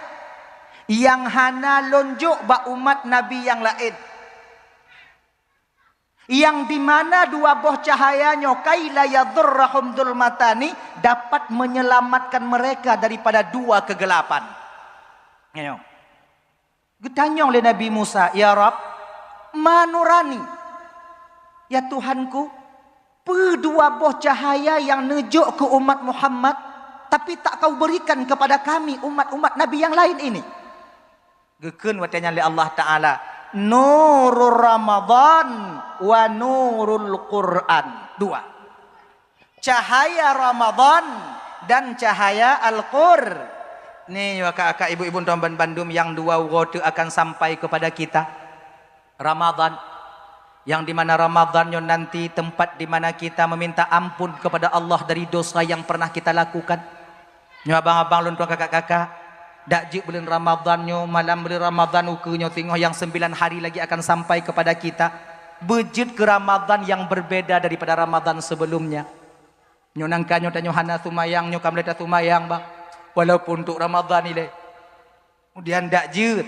nyang hana lôn jok bak umat nabi nyang laén." Yang di mana dua boh cahaya nyoe, kaila yadurrahum dzulmatani, dapat menyelamatkan mereka daripada dua kegelapan. Nyoe. Geutanyong lé Nabi Musa, "Ya Rabb, ma nurani?" "Ya Tuhanku, peue dua boh cahaya yang neujok keu umat Muhammad, tapi tak kau berikan kepada kami umat-umat nabi yang lain ini?" Geukheun watée nyan lé Allah Taala, "Nurur Ramadan wa nurul Quran." Dua. Cahaya Ramadan dan cahaya Al-Qur. Ni, kakak-kakak, ibu-ibu, teman bandum, yang dua uroe teuk akan sampai kepada kita. Ramadan. Yang di mana Ramadan nyoe nanti tempat di mana kita meminta ampun kepada Allah dari dosa yang pernah kita lakukan. Nyoe abang-abang lôn tuan, kakak-kakak, dak jeuet buleuen Ramadan nyoe, malam buleuen Ramadan ukeue nyoe, singoh nyang sembilan hari lagi akan sampai kepada kita. Beujeuet keu Ramadan yang berbeda daripada Ramadan sebelumnya. Nyoe nangka nyoe tanyoe hana seumayang, nyoe ka mulai taseumayang, bah. Walaupun untuk Ramadan ilée. Kemudian dak jeuet,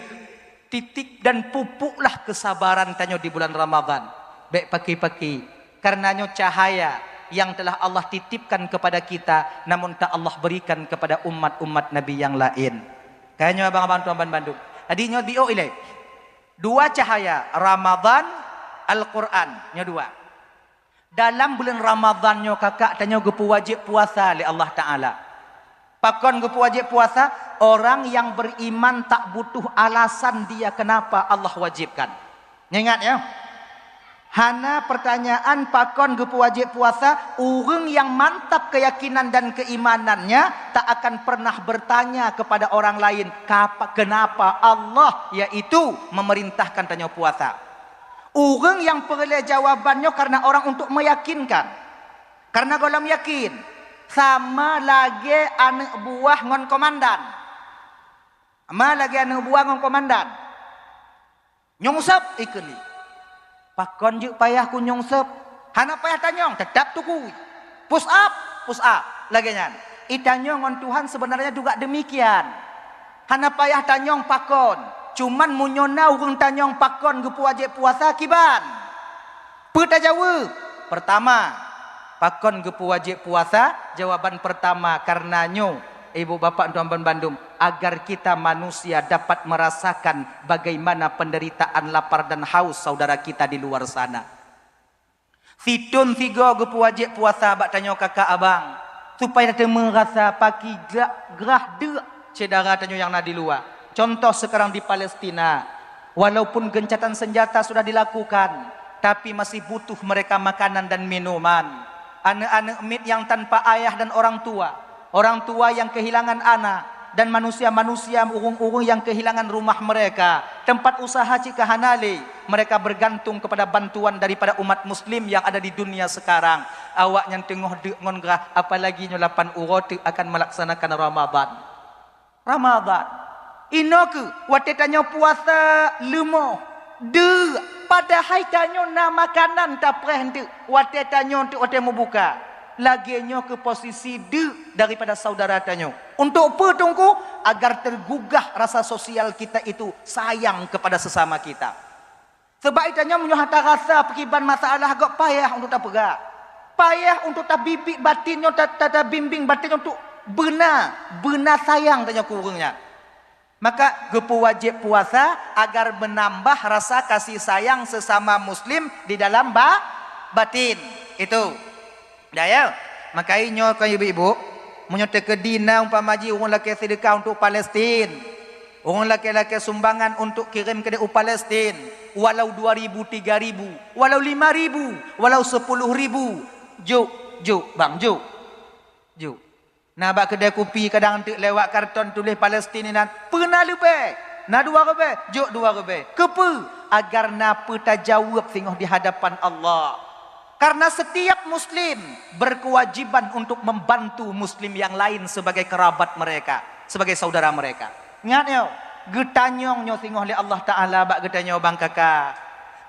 titip dan pupuklah kesabaran tanyoe di bulan Ramadan. Bék paki-paki, karena nyoe cahaya yang telah Allah titipkan kepada kita, namun tak Allah berikan kepada umat-umat Nabi yang lain. Kaya nyoe abang-abang tuan bandum. Jadi nyoe diok ilée. Dua cahaya, Ramadan, Al-Quran. Nyoe dua. Dalam buleuen Ramadan nyoe, kakak, tanyoe geupeuwajéb puasa lé Allah Taala. Pakon geupeuwajéb puasa? Orang yang beriman tak butuh alasan dia kenapa Allah wajibkan. Ingat ya. Hana pertanyaan pakon geupeuwajéb puasa, ureuëng yang mantap keyakinan dan keimanannya tak akan pernah bertanya kepada orang lain, "Kapa-, kenapa Allah yaitu memerintahkan tanyoe puasa?" Ureuëng nyang peureulée jawaban nyoe karena orang untuk meyakinkan. Karena gohlom yakin, sama lagée aneuëk buah ngon komandan. Sama lagée aneuëk buah ngon komandan. Nyong seb ikeu ni. Pakon jeuet payah ku nyong seb? Hana payah tanyong, teutap tukui. Push up, push up. Lagée nyan. Itanyong ngon Tuhan sebenarnya juga demikian. Hana payah tanyong pakon. Cuman meunyoe na ureuëng tanyong pakon geupeuwajéb puasa kiban? Peue tajaweueb? Pertama, pakon geupeuwajéb puasa? Jawaban pertama, karena nyoe, ibu bapak tuan bandum, agar kita manusia dapat merasakan bagaimana penderitaan lapar dan haus saudara kita di luar sana. Sithon sigoe geupeuwajéb puasa bak tanyoe kakak abang, supaya tateumé rasa paki grak grah deuk syedara tanyoe nyang na di luwa. Contoh sekarang di Palestina, walaupun gencatan senjata sudah dilakukan, tapi masih butuh mereka makanan dan minuman. Aneuk-aneuk miet yang tanpa ayah dan orang tua, orang tua yang kehilangan anak, dan manusia-manusia, ureuëng-ureuëng yang kehilangan rumah mereka, tempat usaha cit ka hana lé, mereka bergantung kepada bantuan daripada umat muslim yang ada di dunia sekarang. Awaknyan teungoh deuk ngon grah, apalagi nyoe lapan uroe teuk akan melaksanakan Ramadan. Ramadan. Inoe keuh, watée tanyoe puasa leumoh, deuk, padahai tanyoe na makanan tapreh teuk watée tanyoe teuk watée meubuka. Lagée nyoe keuh posisi deuk daripada saudara tanyoe. Untuk peue Teungku? Agar tergugah rasa sosial kita itu, sayang kepada sesama kita. Sabab tanyoe meunyoe hana tarasa pakriban masalah gob, payah untuk tapeugah. Payah untuk tabimbéng batin nyoe, ta-, ta-, tabimbéng batin nyoe untuk beuna, beuna sayang tanyoe keu ureuëng nyan. Maka geupeuwajéb puasa agar menambah rasa kasih sayang sesama muslim di dalam ba-, batin. Itu. Dah ya? Maka nyoe kon ibu-ibu, meunyoe teukeudi na umpama jih ureuëng lakée seudeukah untuk Palestin, ureuëng lakée-lakée sumbangan untuk kirém keudeh u Palestin, walau dua ribu, tiga ribu, walau lima ribu, walau sepuluh ribu, jok, jok, bang, jok. Jok. Na bak keudée kupi kadang teuk lewat karton tuléh Palestin inan, peue na leubeh, na dua ribée, jok dua ribée. Keupeue? Agar na peue tajaweueb singoh di hadapan Allah. Karena setiap muslim berkewajiban untuk membantu muslim yang lain sebagai kerabat mereka, sebagai saudara mereka. Ingat nyoe, geutanyong nyoe singoh lé Allah Taala bak geutanyoe bang kaka.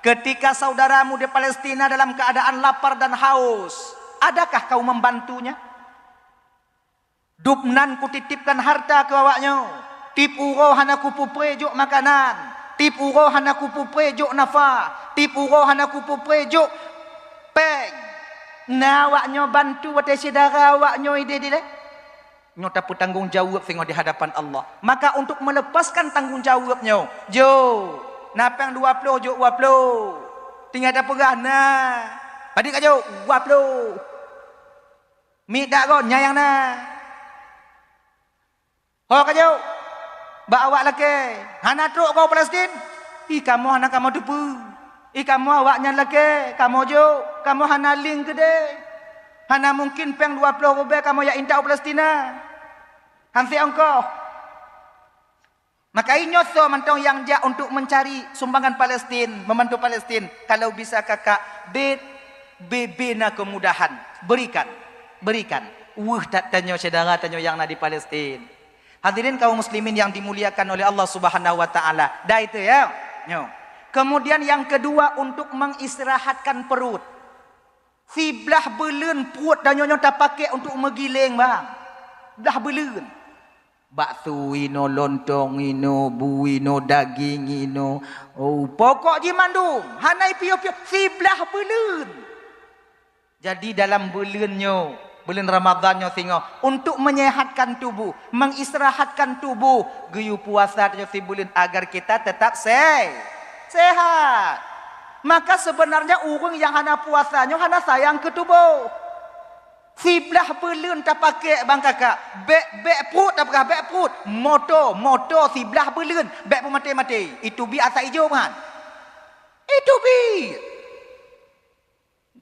Ketika saudaramu di Palestina dalam keadaan lapar dan haus, adakah kau membantunya? Dubnan kutitipkan harta keu awaknyoe. Tieb uroe hana kupeupré jok makanan, tieb uroe hana kupeupré jok nafa, tieb uroe hana kupeupré jok péng. Na awaknyoe bantu watée syedara awaknyoe ideh dilée? Nyoe tapeutanggong jaweueb singoh di hadapan Allah. Maka untuk melepaskan tanggong jaweueb nyoe, jok, na péng dua ploh, jok dua ploh. Tinggai tapeugah na. Padit ka jok? Dua ploh. Miet dak gon nyang na. Ho ka jok bak awak lakée, hana trok keu Palestin? Ih, kamoe hana kamoe teupeue. Ih, kamoe awaknyan lakée, kamoe jok, kamoe hana link keudeh. Hana mungkin péng dua ploh ribée kamoe jak intat u Palestina. Hanse ongkoh. Maka inyoe soe mantong nyang jak untuk mencari sumbangan Palestin, membantu Palestin, kalau bisa kakak be-, be-, bina kemudahan, berikan, berikan. Weueh that tanyoe syedara tanyoe nyang na di Palestin. Hadirin kaum muslimin yang dimuliakan oleh Allah Subhanahu wa taala. Dah itu ya. Nyoe. Kemudian yang kedua, untuk mengistirahatkan perut. Siblah buleuen pruet tanyoe nyoe tapakék untuk meugiléng, bang. Blah buleuen. Bakso inoe, lontong inoe, bu inoe, daging inoe. Oh, pokok jih mandum. Hana ipiôh-piôh. Siblah buleuen. Jadi dalam buleuen nyoe, buleuen Ramadhan nyoe singoh, untuk menyehatkan tubuh, mengistirahatkan tubuh, geuyue puasa tanyoe sibuleuen agar kita tetap se-, sehat. Maka sebenarnya ureuëng nyang hana puasa nyoe hana sayang keu tuboh. Siblah buleuen tapakék bang kakak, bék, bék pruet tapeugah, bék pruet. Moto, moto siblah buleuen, bék peumaté-maté. Itu bi asa ijo kan? Itu bi.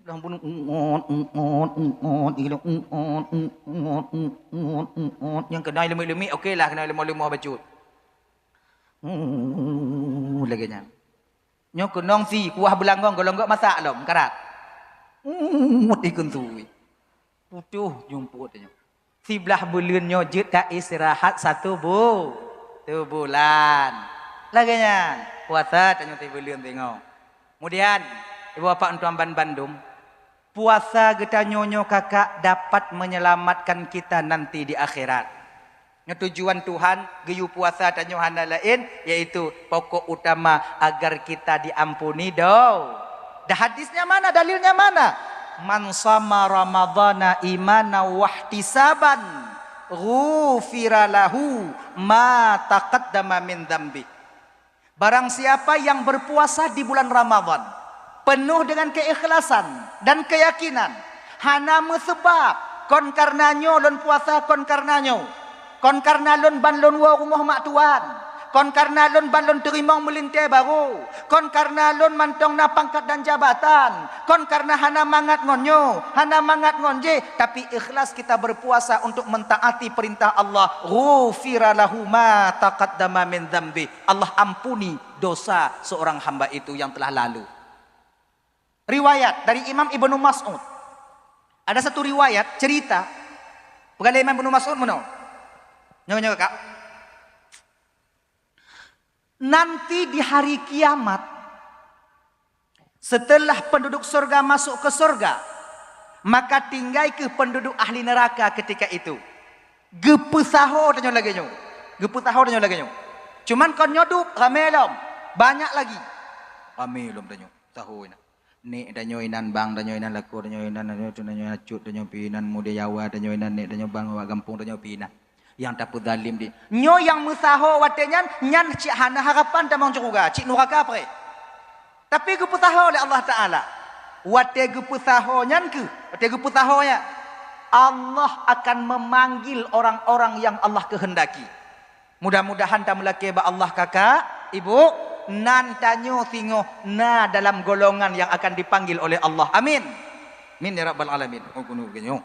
Dah bunoe ungot, ungot, ungot, ih, ungot, ungot, ungot, ungot. Nyang keunai leumik-leumik, oke lah, keunai leumoh-leumoh bacut. Uh, lagée nyan. Nyoe keunong si kuah beulanggong, golom gok masak lom, karat. Uh, ikun tui. Putôh jumput nyoe. Siblah buleuen nyoe jeuet ka istirahat satu bu-, satu bulan. Lagée nyan, puasa tanyoe sibuleuen singoh. Kemudian, ibu bapak tuan ban bandum, puasa geutanyoe nyoe kakak dapat menyelamatkan kita nanti di akhirat. Nyoe tujuan Tuhan geuyue puasa tanyoe hana laén, yaitu pokok utama agar kita diampuni do-, Dah hadisnya mana? Dalilnya mana? "Man shama Ramadhana imanan wahtisaban, ghufira lahu ma taqaddama min dzambi." Barang siapa yang berpuasa di bulan Ramadhan penuh dengan keikhlasan dan keyakinan, hana meuseubab, kon kareuna nyoe lôn puasa, kon kareuna nyoe, kon kareuna lôn ban lôn woe rumoh mak tuan, Kon kareuna lôn ban lôn teurimong meulintèe barô, kon kareuna lôn mantong na pangkat dan jabatan, kon kareuna hana mangat ngon nyoe, hana mangat ngon jéh, tapi ikhlas kita berpuasa untuk mentaati perintah Allah, ghufira lahu ma taqaddama min dzambi. Allah ampuni dosa seorang hamba itu yang telah lalu. Riwayat dari Imam Ibnu Mas'ud. Ada satu riwayat cerita, peugah lé Imam Ibnu Mas'ud meunoe. Nyoe, nyoe, Kak. Nanti di hari kiamat, setelah penduduk surga masuk ke surga, maka tinggai keuh penduduk ahli neraka ketika itu. Geupeusaho tanyoe lagèe nyoe. Geupeusaho tanyoe lagèe nyoe. Cuman kon nyoe dub, ramé lom. Banyak lagi. Ramé lom tanyoe. Saho inan. Nek tanyoe inan, bang tanyoe inan, lakoe tanyoe inan, tanyoe, tanyoe cut tanyoe pi inan, muda Jawa tanyoe inan, nek tanyoe bang awak gampông tanyoe pi inan. Nyang tapeuzalem di. Nyoe nyang meusaho watèe nyan, nyan cit hana harapan tamong syeuruga, cit nuraka preh. Tapi geupeusaho lé Allah Taala. Watèe geupeusaho nyan keuh, watèe geupeusaho nyan, Allah akan memanggil orang-orang yang Allah kehendaki. Mudah-mudahan tameulakèe bak Allah, kakak, ibu, nan tanyoe singoh na dalam golongan yang akan dipanggil oleh Allah. Amin. Amin ya rabbal alamin. Oh, keunoe geuh nyoe.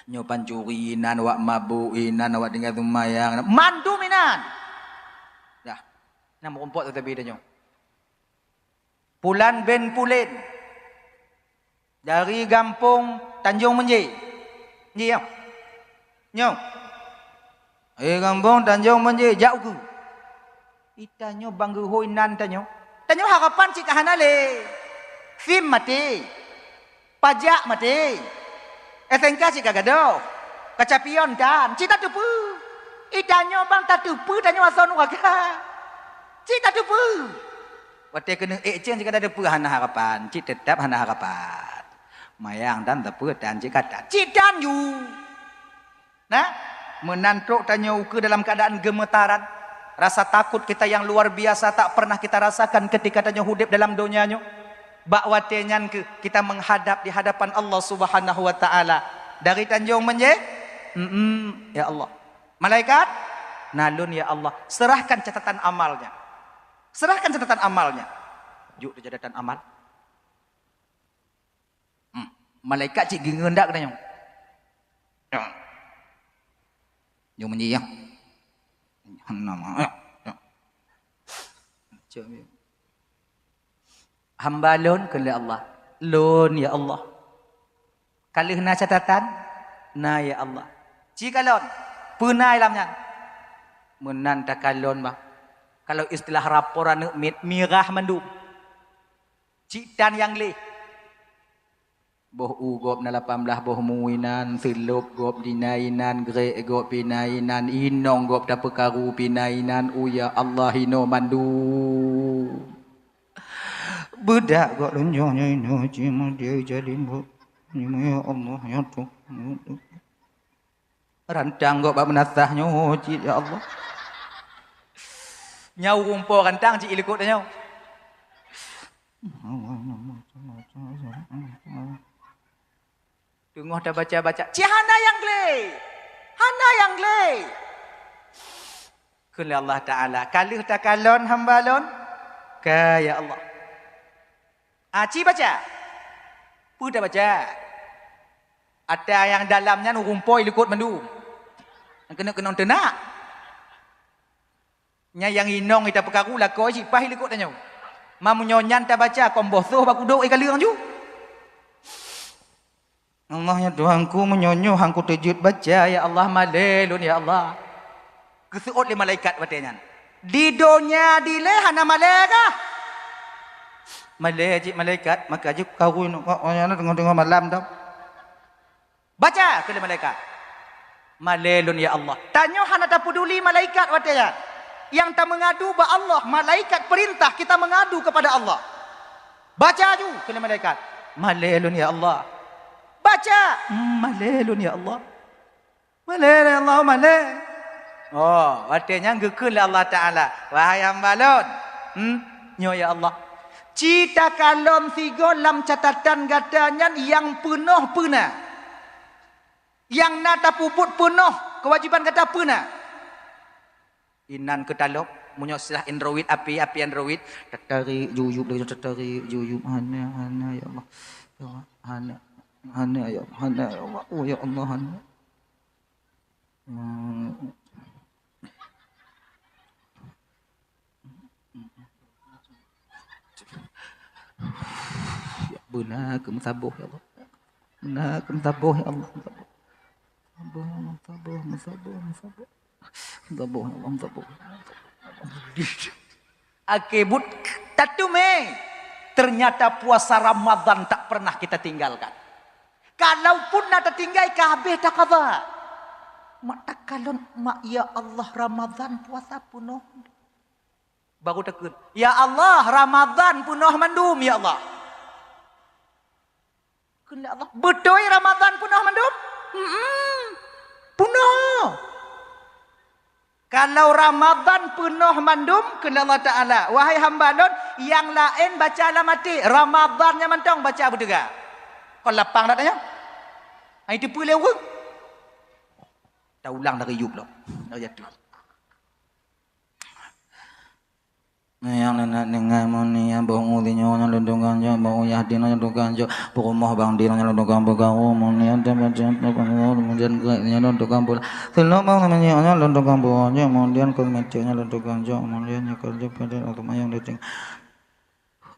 Nyoe pancuri inan, awak mabök inan, awak tinggai seumayang, mandum inan. Dah. Nyan meurumpok teutabé tanyoe. Pulan bin Pulen. Dari gampông Tanjong Menje. Nyoe. Nyoe. Dari gampông Tanjong Menje, jak ukeue. Ih, tanyoe bang geuhôi nan tanyoe. Tanyoe harapan cit ka hana lé. Sim maté. Pajak maté. S N K cit ka gadôh. Kaca pion tan. Cit tateupeue. Ih, tanyoe bang tateupeue, tanyoe asoe nuraka. Cit tateupeue. Watèe keuneuk ék cen cit ka tateupeue hana harapan. Cit teutap hana harapan. Mayang tan, tateupeue tan, cit ka tan. Cit tan ju. Nah, meunan trok tanyoe ukeue dalam keuadaan geumetaran. Rasa takut kita yang luar biasa tak pernah kita rasakan ketika tanyoe udép dalam donya nyoe. Bak watèe nyan keuh kita menghadap di hadapan Allah Subhanahu wa Taala. Dari Tanjong Menje, mm, ya Allah. Malaikat, na lôn ya Allah. Serahkan catatan amalnya. Serahkan catatan amalnya. Jok catatan amal. Hmm. Malaikat cit geungeundak tanyoe. Nyoe meunyoe. Hana ma-, hamba lôn kheun lé Allah. Lôn, ya Allah. Ka lheueh na catatan? Na, ya Allah. Ci kalon. Peue na lam nyan? Meunan takalon bah. Kalau istilah rapor aneuk miet, mirah mandum. Cit tan nyang gleh. Boh u gob na lapan blaih boh mu inan, seulop gob dina inan, grek gob pina inan, inong gob tapeukaru pina inan, u ya Allah hino mandum. Beudak gob lôn nyoe nyoe nyoe cit meudeh jalim gob. Ya Allah, ya Tuhan. Rantang gob bak meunasah nyoe cit, ya Allah. Nyang ureueng po rantang cit ilikot nyoe. Teungoh tabaca-baca, cit hana nyang gleh. Hana nyang gleh. Kheun lé Allah Taala, "Ka lheueh takalon hamba lôn?" "Ka, ya Allah." "Ah, ci baca." Peue tabaca? Ata nyang dalam nyan ureueng po ilikot mandum. Nyang keuneuk keunong teunak. Nyan nyang inong ita peukaru lakoe cit paih ilikot tanyoe. Ma meunyoe nyan tabaca, kon boh soh bak kudok ikaleueng ju. Allah, ya Tuhanku, meunyoe nyoe han kuteujeuet baca, ya Allah, malèe lôn, ya Allah. Geuseuôt lé malaikat watèe nyan. Di donya dilèe hana malèe kah? Malèe cit malaikat, maka jih karu teungoh-teungoh malam tu. Baca, kheun lé malaikat. Malèe lôn, ya Allah. Tanyoe hana tapeuduli malaikat watèe nyan. Nyang tameungadu bak Allah, malaikat peurintah kita mengadu kepada Allah. Baca ju, kheun lé malaikat. Malèe lôn, ya Allah. Baca. Hmm, malèe lôn, ya Allah. Malèe, ya Allah, malèe. Oh, watèe nyan geukheun lé Allah Taala, "Wahai hamba lôn, hmm, nyoe ya Allah, ci takalon sigoe lam catatan gata nyan nyang peunoh peue na. Nyang na tapeubuet peunoh keuwajéban gata peue na." Inan keutalok, meunyoe istilah Android, api, api Android, tatarik juyup laju, tatarik juyup, hana, hana, ya Allah. Ya Allah, hana, hana, ya Allah, hana, ya Allah. Oh, ya Allah, hana. Hmm. Ya, beuna keu meusaboh, ya Allah. Beuna keu meusaboh, ya Allah. Meusaboh, meusaboh, meusaboh, meusaboh. Meusaboh, ya Allah, meusaboh. Akhé buet tateumé, ternyata puasa Ramadan tak pernah kita tinggalkan. Kalaupun na tatinggai, ka habéh taqadha. Mak takalon, mak, "Ya Allah, Ramadan puasa peunoh." Baru takheun, "Ya Allah, Ramadan peunoh mandum, ya Allah." Kheun lé Allah, "Beutôi Ramadan peunoh mandum?" "Mm-mm, peunoh." "Kalau Ramadan peunoh mandum," kheun lé Allah Taala, "wahai hamba Lôn, nyang laén baca lam até, Ramadan nyan mantong baca beuteuga." Kon lapang that nyoe? Hai, teupeue lé ureueng? Taulang dari yub lom. Dari jatuh. Nyang na deungon meunia boh uroe nyoe nyang lôn tukang jok, boh uyah dinoe nyang lôn tukang jok, peurumoh bang dinoe nyang lôn tukang peukaru, meunia teumpat jeuet tukang uroe, keumudian geurék nyoe lôn tukang pula. Silop bang meunyoe nyang lôn tukang peurumoh jok, keumudian keumeute nyang lôn tukang jok, keumudian nyoe ka jok pada teuma nyang datang.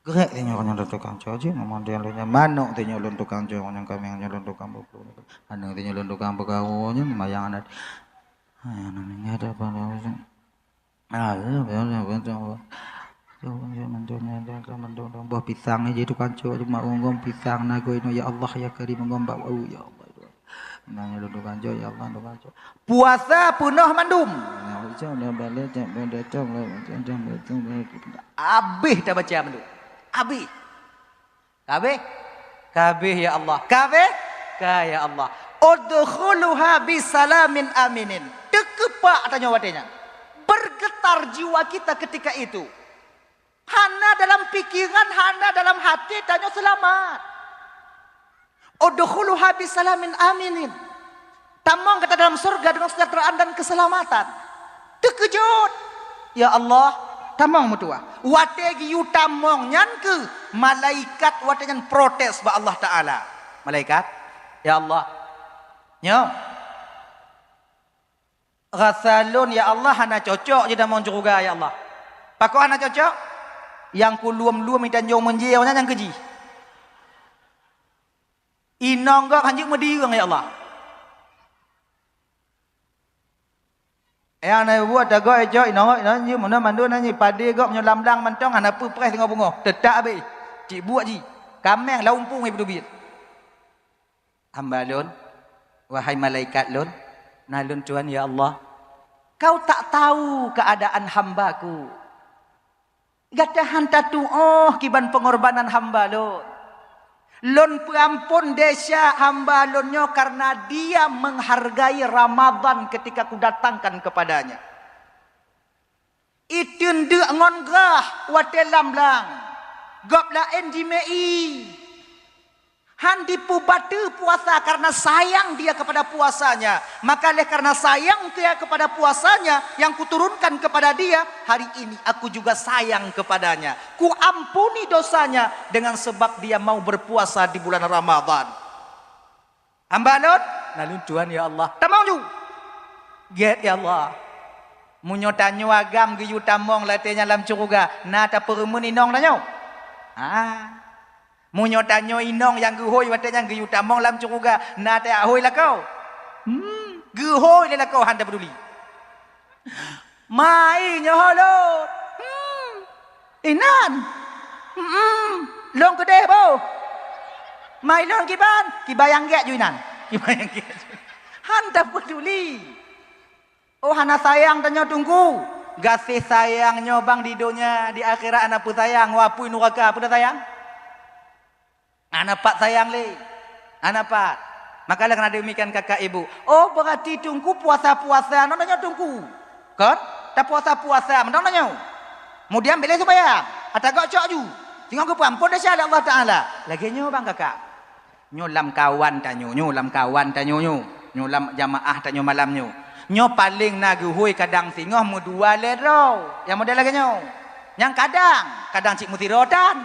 Geurék nyoe nyang lôn tukang jok jih, keumudian lôn nyoe manok nyoe lôn tukang jok, nyang kaméng nyoe lôn tukang peukaru. Aneuk nyoe lôn tukang peukaru, nyoe mayang aneuk. Hai, aneuk nyoe ada apa? Ah, ya, ya, ya, ya, ya. Boh pisang ni jadi tukang cok, cuma unggung pisang na goi no, ya Allah, ya Karim, unggung bak bau, ya Allah. Nah, ya, tukang cok, ya Allah, tukang cok. Puasa peunoh mandum. Ya, bisa, dah balik, cek, dah datang, dah datang, dah datang, dah datang. Habéh tabaca mandum. Habéh. Ka habéh? Ka habéh, ya Allah. Ka habéh? Ka, ya Allah. Udkhuluha bisalamin aminin. Teukeupak tanyoe watée nyan. Bergetar jiwa kita ketika itu. Hana dalam pikiran, hana dalam hati tanyoe seulamat. Udkhuluha bisalamin aminin. Tamong gata dalam syeuruga deungon kesejahteraan dan keuseulamatan. Teukeujot! Ya Allah, tamong meutuwah. Watée geuyue tamong nyan kheueh malaikat watée nyan protes bak Allah Taala. Malaikat, "Ya Allah, nyoe rasa lôn, ya Allah, hana cocok jitamong syeuruga, ya Allah." "Pakon hana cocok?" "Nyang kulom-lom itanjong meunjeueng nyan nyang keujih." Inong gob hanjeuet meudieueng, ya Allah. Nyang na buet tagoe cok inong gob, inong jih meunan mandum na jih padé gob nyoe lam blang mantong hana peue preh singoh beungoh, teutak abéh. Cit buet jih, kaméng lam umpung jih beuteubiet. Hamba lôn, wahai malaikat lôn, na lôn tuan, ya Allah, kau tak tahu keadaan hamba-Ku. Gata han tatuoh kiban peungorbanan hamba lôn. Lôn peuamphon desya hamba lôn nyoe kareuna dia menghargai Ramadhan ketika kudatangkan kepadanya. Iteun deuk ngon grah watée lam blang, gob laén jimé ié. Han dipeubateue puasa karena sayang dia kepada puasanya. Maka oleh karena sayang dia kepada puasanya yang kuturunkan kepada dia, hari ini aku juga sayang kepadanya. Kuampuni dosanya dengan sebab dia mau berpuasa di bulan Ramadhan. Hamba lôn, na lôn tuan ya Allah. Tamong ju. Gét ya Allah. Meunyoe tanyoe agam geuyue tamong latée nyan lam syeuruga, na tapeureumeun inong tanyoe? Ah. Meunyoe tanyoe inong nyang geuhôi watée nyan geuyue tamong lam syeuruga, na tajak hôi lakoe? Hmm, geuhôi lé lakoe han tapeuduli. Mai nyoe lôn. Hmm, inan. Hmm, lôn keudeh boh. Mai lôn kiban, kiban nyang gét ju inan. Kiban nyang gét ju. Han tapeuduli. Oh, hana sayang tanyoe Teungku. Gaséh sayang nyoe bang di donya, di akhirat hana peue sayang, wapui nuraka peue sayang? Hana pat sayang lé. Hana pat. Maka lé kana demikian kakak ibu. Oh, berarti Teungku puasa-puasa nyoe tanyoe Teungku. Kon? Tapuasa-puasa mantong tanyoe. Kemudian bileh sumbayang. Ata gok cok ju. Singoh geupeuampon desya lé Allah Taala. Lagée nyoe bang kakak. Nyoe lam kawan tanyoe, nyoe lam kawan tanyoe nyoe, nyoe lam jamaah tanyoe malam nyoe. Nyoe paleng na geuhôi kadang singoh meudua lhèe droe. Nyang model lagèe nyoe. Nyang kadang, kadang cit meusidroe tan.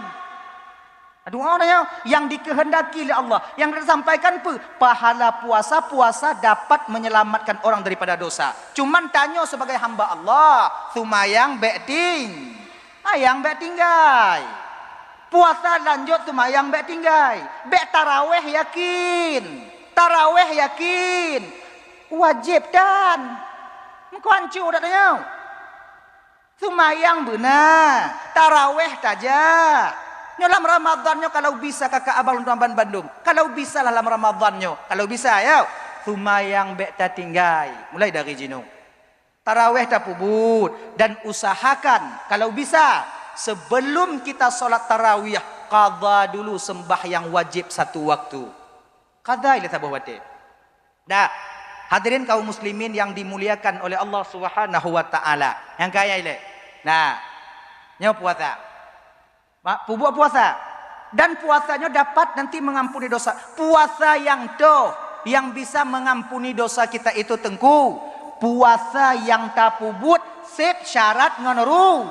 Dua nyoe yang dikehendaki lé Allah. Yang disampaikan peue? Pahala puasa, puasa dapat menyelamatkan orang daripada dosa. Cuman tanyoe sebagai hamba Allah, seumayang bèk ting-, seumayang bèk tinggai. Puasa lanjut, seumayang bèk tinggai. Bèk taraweh yakin. Taraweh yakin. Wajéb tan. Meuko hanco that tanyoe. Seumayang beuna, taraweh tajak. Nyoe lam Ramadhan nyoe kalau bisa kakak abang lôn tuan bandum. Kalau bisa lah lam Ramadhan nyoe, kalau bisa ya. Seumayang bèk tatinggai. Mulai dari jinoe. Taraweh tapeubuet dan usahakan kalau bisa sebelum kita sholat tarawih qadha dulu sembahyang wajib satu waktu. Qadha ilèe saboh watèe. Dah. Hadirin kaum muslimin yang dimuliakan oleh Allah Subhanahu wa taala. Nyang kaya ilèe. Nah. Nyoe puasa. Ma-, peubuet puasa. Dan puasa nyoe dapat nanti mengampuni dosa. Puasa nyang toh yang bisa mengampuni dosa kita itu teungku. Puasa nyang tapeubuet sép syarat ngon ru-,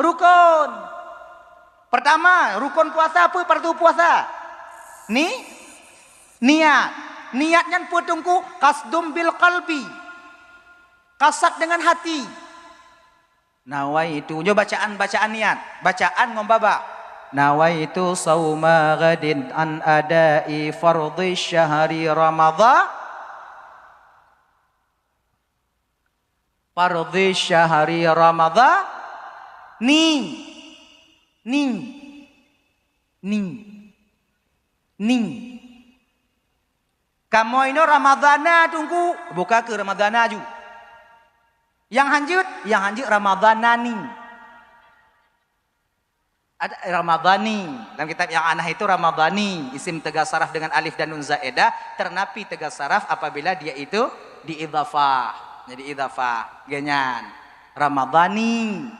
rukon. Pertama, rukon puasa apa? Fardu puasa. Ni, niat. Niat nyan peue teungku? Qasdum bil qalbi. Kasad dengan hati. Nawaitu. Nyoe bacaan, bacaan niat. Bacaan ngon babah. Nawaitu sauma ghadin an adai fardhi syahri Ramadhan. Fardhi syahri Ramadhan. Ni. Ni. Ni. Ni. Kamoe inoe Ramadhana teungku, buka keu Ramadhana ju. Nyang hanjeuet, nyang hanjeuet Ramadhanani. Ada Ramadhani. Dalam kitab I'anah itu Ramadhani, isim teuga saraf dengan alif dan nun zaidah, ternapi teuga saraf apabila dia itu diidhafah. Jadi idhafah, genyan. Ramadhani.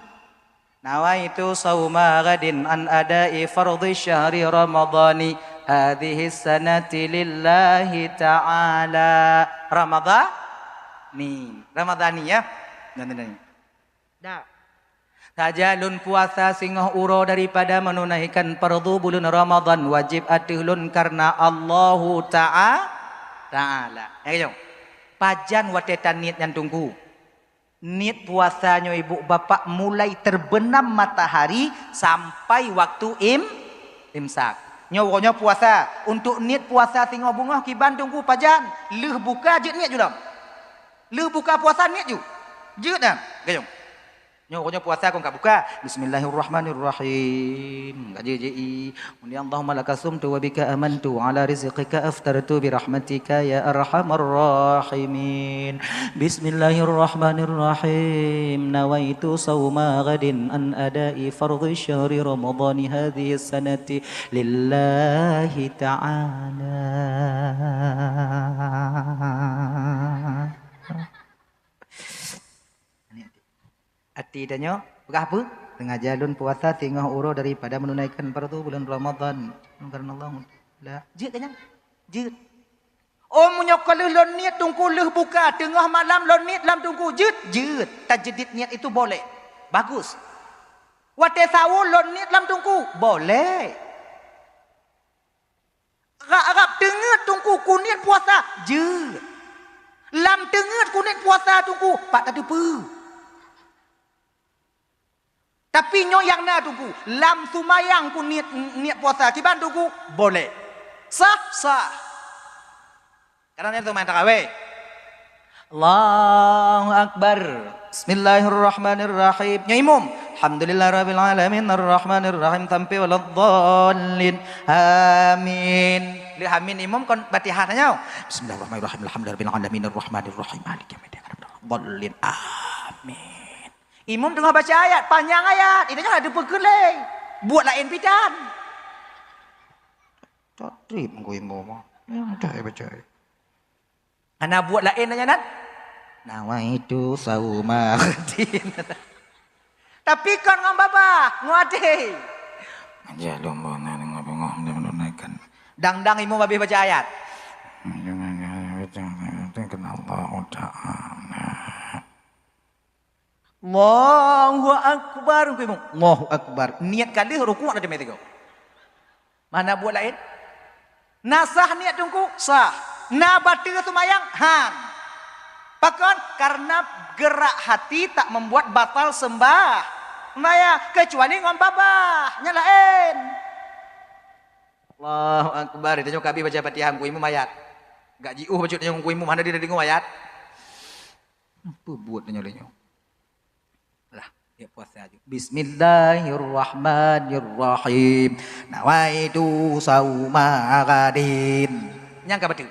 Nawaitu sauma ghadin an adai fardhi syahri Ramadhani hadhihi sanati lillahi ta'ala. Ramadhani. Ramadhani ya. Nah, nah, nah. Dah. Saja lôn puasa singoh uroe daripada menunaikan fardu buleuen Ramadhan wajib ateueh lôn karena Allahu ta'a-, Ta'ala. Ya, gitu. Pajan watèe taniet nyan teungku. Niet puasa nyoe ibu bapak mulai terbenam matahari sampai waktu im-, imsak. Nyoe uroe nyoe puasa. Untuk niet puasa singoh beungoh kiban teungku pajan? Lheueh buka jeuet niet ju lom. Lheueh buka puasa niet ju. Jeuet dah. Gayong. Nyoe uroe nyoe puasa kon ka buka. Bismillahirrahmanirrahim. Ka jeuet jeuet i. Muni Allahumma laka sumtu wa bika amantu wa ala rizqika aftartu bi rahmatika ya arhamar rahimin. Bismillahirrahmanirrahim. Nawaitu sauma ghadin an adai fardhi syahri ramadhani hadhihi sanati lillahi ta'ala. Até tanyoe, peugah apa? Sengaja lôn puasa singoh uroe daripada menunaikan fardu bulan Ramadan. Karena Allah la-, jeuet kan nyan? Jeuet. Oh, meunyoe ka lheueh lôn niet teungku lheueh buka, teungoh malam lôn niet lam teungku, jeuet? Jeuet. Tajdid niat itu boleh. Bagus. Watèe sahur lôn niet lam teungku, boleh. Rab-rab teungeut teungku kuniet puasa, jeuet. Lam teungeut kuniet puasa teungku, pat tateupeue. Tapi nyoe nyang na teungku, lam seumayang kuniet, niet puasa, kiban teungku, boleh. Sah, sah. Kadang nyan seumayang tarawih. Allahu Akbar. Bismillahirrahmanirrahim. Nyoe imum. Alhamdulillahirabbil alamin, arrahmanirrahim, sampai waladdallin. Amin. Lheueh amin imum kon Fatihah tanyoe. Bismillahirrahmanirrahim. Alhamdulillahirabbil alamin, arrahmanirrahim, maliki yaumiddin, iyyaka na'budu wa iyyaka nasta'in, ihdinas siratal mustaqim, siratal ladzina an'amta 'alaihim, ghairil maghdubi 'alaihim waladdallin. Amin. Imum teungoh baca ayat, panjang ayat. Itu nyoe ada peukeuleng. Buet laén pitan. Tatrip meugoe imum. Nyang dah baca. Hana buet laén nyan, nan? Nawaitu sauma ghadin. Tapi kon ngon babah, ngon até. Aja lom bona ngon bengong dan menunaikan. Dang-dang imum habéh baca ayat. Kenal Allah Ta'ala. Allahu Akbar, Teungku Imum. Allahu Akbar. Niat ka lheueh rukuk na teumé teungoh. Mana buet laén? Na sah niat Teungku? Sah. Na bateue seumayang? Han. Pakon? Karena gerak hati tak membuat batal sembah-, sembahyang, kecuali ngon babah. Nyan laén. Allahu Akbar. Tanyoe ka habéh baca Fatihah, Teungku Imum ayat. Gak jiôh bacut tanyoe, Teungku Imum hana dideungoe ayat. Apa buet tanyoe lé nyoe? Lah, ya puasa aju. Bismillahirrahmanirrahim. Nawaitu sauma ghadin. Nyang ka betul.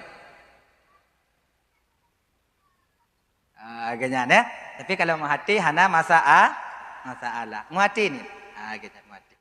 Ah, ganyan ya. Tapi kalau menghati hana masa a, masalah. Menghati ni. Ah, ganyan menghati.